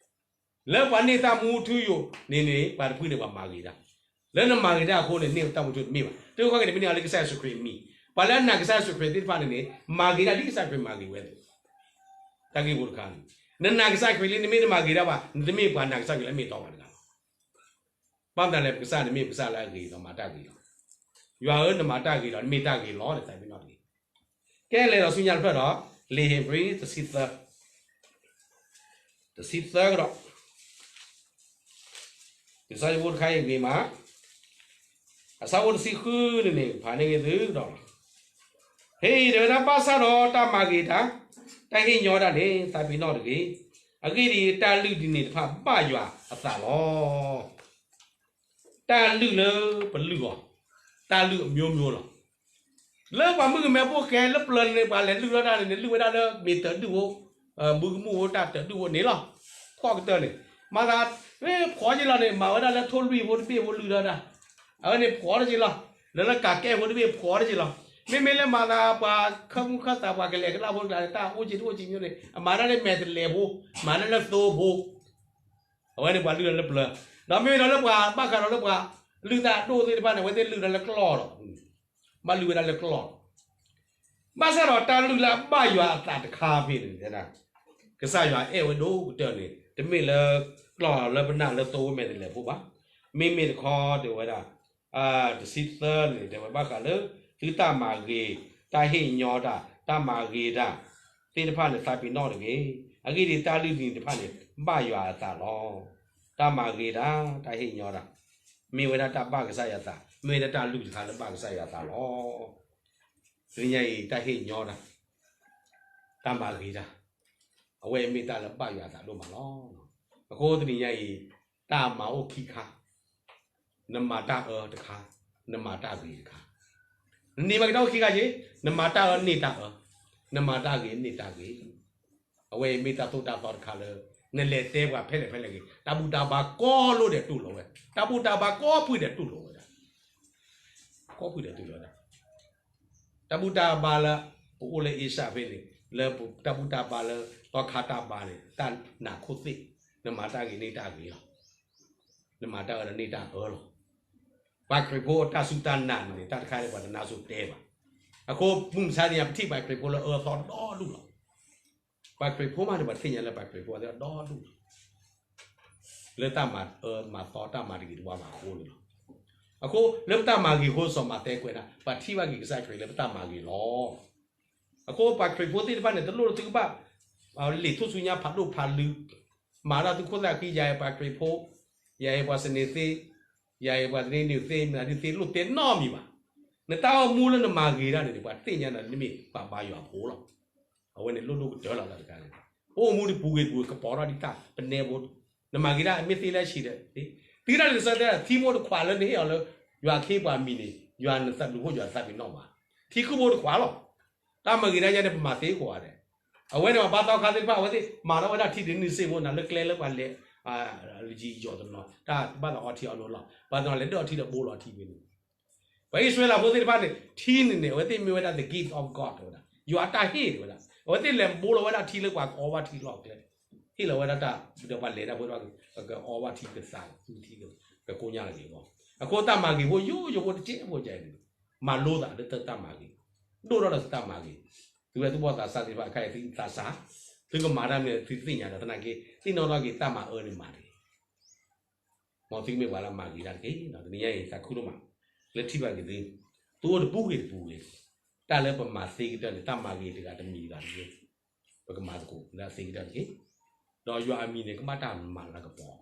လၢပှၤန့ၢ်တၢ်မူထူယိာ်န့ၣ်န့ၣ် ပှၤတဖုန့ၣ်ပှၤမၤဂ့ၤတၢ်, လၢနမၤဂ့ၤတၢ်အဃိန့ၣ် န့ၢ်တၢ်မူထူတမ့ၢ်ဘၣ်. တုၤခီက့ၤန့ၣ် မ့ၢ်န့ၢ်အီၤလၢကစၢ်ယ့ၣ်ၡူးခရံာ်အမံၤ, ပှၤလၢအနာ်ကစၢ်ယ့ၣ်ၡူးခရံာ်သ့ၣ်တဖၣ်န့ၣ်န့ၣ် မၤဂ့ၤတၢ်ဒ်ကစၢ်ခရံာ်မၤဂ့ၤဝဲအသိး, တၢ်ဂ့ၢ်ဖိတခါန့ၣ် နနာ်ကစၢ်ခရံာ်လံ နမ့ၢ်တမၤဂ့ၤတၢ်ဘၣ် နတမ့ၢ်ပှၤနာ်ကစၢ်ခရံာ်လၢအမ့ၢ်အတီဘၣ်တဂၤလီၤ. ဘၣ်မနုၤလဲၣ် ပကစၢ်န့ၣ်မ့ၢ်ပကစၢ်လၢအဂ့ၤဒီးမၤတၢ်ဂ့ၤလီၤ. ယွၤဧၢ နမၤတၢ်ဂ့ၤလီၤ နမ့ၢ်တၢ်ဂ့ၤလီၤ တၢ်သးပ့ၤနီၣ်တဂ့ၤ. ကဲလဲၤဒီးဆူညါတဖျၢၣ်ဒီး လံာ်ဧ့ၤဘြံၤတဆံသၢ, တဆံသၢကဒီး လံာ်စီဆှံဖိတခါအံၤဂ့ၤမး, အဆၢဖိတဆံဃုန့ၣ်န့ၣ် ဖးန့ၢ်ဂ့ၤသုကဒီးလီၤ. ဖဲအံၤတဲဝဲဒၣ် ဘၣ်ဆၣ်ဒီးတၢ်မၤဂ့ၤတၢ်, တၢ်ဟ့ၣ်ညီတၢ်န့ၣ် သးပ့ၤနီၣ်တဂ့ၤ. အဂ့ၢ်ဒ်အံၤ, တၢ်လုၢ်ဒ်န့ၣ်တဖၣ်ဘၣ်ယွၤအသးလီၤ. တၢ်လုၢ်လၢပလုၢ်အီၤ, တၢ်လုၢ်အမျိုးမျိုးလီၤ. လၢပှၤမုၣ်ကမဲဖိဃဲလၢပျၢၤန့ၣ် ပှၤလဲၤလုၢ်ထီၣ်တၢ်န့ၣ်န့ၣ် လုၢ်ဝဲဒၣ်လၢမ့ၤတၢၤဒုၣ်ဖိ, ဘုကမူၣ်ဖိတၢ်တၢၤဒုၣ်ဖိန့ၣ်လီၤ. ဖှီၣ်ကတၢၢ်န့ၣ်, မၤသး, ဖှီၣ်က့ၤလီၤန့ၣ် မၤဝဲဒၣ်လၢထိၣ်လွံၢ်ဖိတဘ့ၣ်ဖိလုၢ်ထီၣ်တၢ်, အဝဲန့ၣ်ဖှီၣ်တက့ၢ်လီၤ. လၢလၢကးကဲဖိတဘ့ၣ်ဖှီၣ်တက့ၢ်လီၤ. မ့မ့ၢ်လၢမၤသးပှၤခၢၣ်မုၢ်ခၢၣ်သးပှၤကလဲၤကလၢ်ဖိတကျါန့ၣ် တၢ်အိၣ်က့ၤတအိၣ်က့ၤမျိုးန့ၣ် အမၤတၢ်လၢမဲာ်တလဲၤဖိ, မၤတၢ်လၢသိဖိ အဝဲန့ၣ်ပှၤလုၢ်ထီၣ်လၢပျၢၤ, ဒီးမ့ၢ်ဒီးလၢပှၤဘၣ်ဃးဒီးလၢပှၤလုၢ်တၢ်အဒိၣ်သ့ၣ်တဖၣ်န့ၣ် အဝဲသ့ၣ်လုၢ်ထီၣ်လၢကျီၢ်လီၤ. ဘၣ်လုၢ်ဝဲဒၣ်လၢကျီၢ်လီၤ. ဘၣ်ဆၣ်ဒီးတၢ်လုၢ်လၢအဘၣ်ယွၤအသးတခါဖဲန့ၣ် ကစၢ်ယွၤအဲၣ်ဝဲဒိၣ်ကတၢၢ်န့ၣ် တမ့ၢ်လၢကျီၢ်လၢပနၢ်လၢသိဝဲမဲာ်တလဲၤဖိဘၣ်. မ့မ့ၢ်တခီတဲဝဲဒၣ် တဆံသၢန့ၣ် တဲဝဲဘၣ်ဃးလၢ သုတၢ်မၤဂ့ၤ, တၢ်ဟ့ၣ်ညီတၢ်, တၢ်မၤဂ့ၤတၢ်သ့ၣ်တဖၣ်န့ၣ် သးပ့ၤနီၣ်တဂ့ၤ. အဂ့ၢ်ဒ်အံၤ, တၢ်လုၢ်ဒ်န့ၣ်တဖၣ်န့ၣ် ဘၣ်ယွၤအသးလီၤ. တၢ်မၤဂ့ၤတၢ်, တၢ်ဟ့ၣ်ညီတၢ်, မ့ၢ်ဝဲဒၣ်တၢ်ဘၣ်ကစၢ်ယွၤအသး, မ့ၢ်ဝဲဒၣ်တၢ်လုၢ်တခါလၢဘၣ်ကစၢ်ယွၤအသးလီၤ. တနံၤညါအံၤ တၢ်ဟ့ၣ်ညီတၢ်, တၢ်မၤဂ့ၤတၢ်, အဝဲအံၤမ့ၢ်တၢ်လၢဘၣ်ယွၤအသးဒိၣ်မးလီၤ. အဃိတနံၤညါအံၤ တၢ်မၤအိၣ်ခံခါ, နမၤတၢ်အၢတခါ, နမၤတၢ်ဂ့ၤတခါ. နန့ၢ်ဘၣ်က့ၤတၢ်အိၣ်ခံခါက့, နမၤတၢ်အၢန့ၢ်တၢ်အၢ, နမၤတၢ်ဂ့ၤန့ၢ်တၢ်ဂ့ၤ. အဝဲအံၤမ့ၢ်တၢ်သိၣ်တၢ်သီတခါလၢ နလဲၤတဲပှၤဖဲလဲၣ်ဖဲလဲၣ်ဂ့ၤ, တၢ်ဘူၣ်တၢ်ဘါကိးလိၤဒဲးတူၢ်လိာ်ဝဲ, တၢ်ဘူၣ်တၢ်ဘါကိးဖုဒဲးတူၢ်လိာ်ဝဲဒၣ်, ကိးဖုဒဲးတူၢ်လိာ်ဝဲဒၣ်. တၢ်ဘူၣ်တၢ်ဘါလၢ ပအိၣ်လၢအ့ရှၢၣ်ဖဲန့ၣ်, လၢတၢ်ဘူၣ်တၢ်ဘါလၢ သီခါတၢ်ဘါန့ၣ် တၢ်နးခိၣ်သ့ၣ်, နမၤတၢ်ဂ့ၤန့ၢ်တၢ်ဂ့ၤလီၤ, နမၤတၢ်အၢန့ၢ်တၢ်အၢလီၤ. ပှၤခရံာ်ဖိအတၢ်စူၢ်တၢ်နာ်န့ၣ် တၢ်တခါန့ၣ် ပှၤတနါစိၤတဲဘၣ်. အဃိမုၢ်မဆါတနံၤ ပထံၣ်ပှၤခရံာ်ဖိလၢအၢအသီဒီဒူၣ်လီၤ. ပှၤခရံာ်ဖိမးန့ၣ် ပှၤသ့ၣ်ညါလၢပှၤခရံာ်ဖိအသီဒီဒူၣ်လီၤ. လၢတၢ်မၤအၢမၤသီတၢ်မၤတဂ့ၤတဝါဘၣ်အဃိန့ၣ်လီၤ. အဃိလၢပတၢ်မၤဂ့ၤအဃိ စီၤမးသဲကွဲးဒၣ် ပှၤထံၣ်ဘၣ်က့ၤကစၢ်ခရံာ်လၢပတၢ်မၤဂ့ၤလီၤ. အဃိပှၤခရံာ်ဖိသ့ၣ်တဖၣ်န့ၣ် တလိၣ်လၢသုကဘၣ် လံာ်ထူၣ်စုညါဖးဒိၣ်ဖးလံၤ, မၤတၢ်သုခိၣ်သၣ်ခံ, ယၤအဲၣ်ပှၤခရံာ်ဖိ, ယၤအဲၣ်ပှၤစနေသ့ၣ်, ယၤအဲၣ်ပှၤသန့နုာ်သ့ၣ်, မနုၤသ့ၣ်, လိၣ်တဲနီတမံၤဘၣ်. နတၢ်အိၣ်မူလၢနမၤဂ့ၤတၢ်န့ၣ်န့ၣ် ပှၤသ့ၣ်ညါနၤလၢနမ့ၢ်ပှၤဘါယွၤဖိလီၤ. အဝဲန့ၣ်လိၣ်ဒိၣ်ကတၢၢ်လီၤတၢ်တခါန့ၣ်, ပအိၣ်မူတပူၤဂ့ၤတပူၤ ကပိာ်ထီၣ်ဒ်တၢ်ပနဲဖိ, နမၤဂ့ၤတၢ်မ့ၢ်သ့လၢအဆံးဒီး, သုတၢ်န့ၣ်ကစၢ်တဲ ထံဖိတခွးလၢနဟ့ၣ်အီၤလၢ ယွၤခ့ပှၤမံၤန့ၣ် ယွၤနသးဘျုးဖှိၣ်ယွၤသးပ့ၤနီၣ်ဘၣ်, ထံခုၣ်ဖိတခွးလီၤ. တၢ်မၤဂ့ၤတၢ်ယါန့ၣ် ပမၤသ့ကိးဂၤဒဲး, အဝဲန့ၣ်ပှၤဘါသီခါသ့ၣ်တဖၣ် အဝဲသ့ၣ်မၤထီၣ်ဝဲဒၣ်ထံဒ်န့ၣ်စ့ၢ်ဖိ နၤလၢကျဲလၢပှၤလဲၤ ယံာ်ယီၤတနီၤ တၢ်ဘၣ်သးအီထံအီနိလီၤ, ဘၣ်သနာ်လဲၤဒၢၣ်အီထံဒီးဘိလီၤထံဝဲန့ၣ်, ပှၤအံၣ်စရ့လးဖိသ့ၣ်တဖၣ်န့ၣ် ထံန့ၣ်န့ၣ် အဝဲသ့ၣ်မ့ၢ်ဝဲဒၣ် the gift of God တဲဝဲဒၣ်, ယွၤအတၢ်ဟ့ၣ်တဲဝဲဒၣ်, အဝဲသ့ၣ်လဲၤဘိလီၤဝဲဒၣ်ထံလၢပှၤကအီဘၣ်ထံလီၢ်ကျဲ, ဟ့ၣ်လီၤဝဲဒၣ်တၢ် ဒီးပှၤလဲၤတၢ်ဖိတဖၣ် ပကအီဘၣ်ထံကသးသူထံ ကကိညါလၢဂ့ၤအဂီၢ်, အဃိတၢ်မၤဂ့ၤဖိယိယိဖိတကဲးဖိကဲးန့ၣ် မၤလိသးလၢတၢ်မၤဂ့ၤ, ဒိၣ်ထီၣ်ဒီးသုတၢ်မၤဂ့ၤ, သုဝဲသုဘီၣ်သးစၢ်သ့ၣ်တဖၣ်ခဲအံၤ သုသးစၢ်, သုကမၤတၢ်မနုၤသုသ့ၣ်ညါဒီးသနာ်က့ သ့ၣ်နီၣ်ထီၣ်က့ၤတၢ်မၤအၢန့ၣ်မၤတဂ့ၤ မ်သုမ့ၢ်ပှၤလၢအမၤဂ့ၤတၢ်တက့ၢ်. တနံၤညါအံၤသးခုဒိၣ်မး လၢထံၣ်ဘၣ်က့ၤသု, သုအိၣ်တပူၤဂ့ၤတပူၤဂ့ၤ, တၢ်လၢပမၤသ့ကတၢၢ်န့ၣ် တၢ်မၤဂ့ၤတဂၤတမံၤတဂၤတဂ့ၤ, ပကမၤသကိးလၢအသ့ကတၢၢ်တက့ၢ်. ဒီးယွၤအမံၤန့ၣ် ကဘၣ်တၢ်မၤလၤကပီၤ,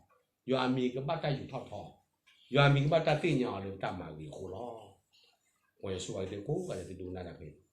ယွၤအမံၤကဘၣ်တၢ်ယူးထီၣ်ထီ, ယွၤအမံၤကဘၣ်တၢ်သ့ၣ်ညါအီၤလၢပတၢ်မၤဂ့ၤအဃိလီၤ. မ်ယွၤဆိၣ်ဂ့ၤသုကိးဂၤဒဲး သုဒိကနၣ်တၢ်ဖဲန့ၣ်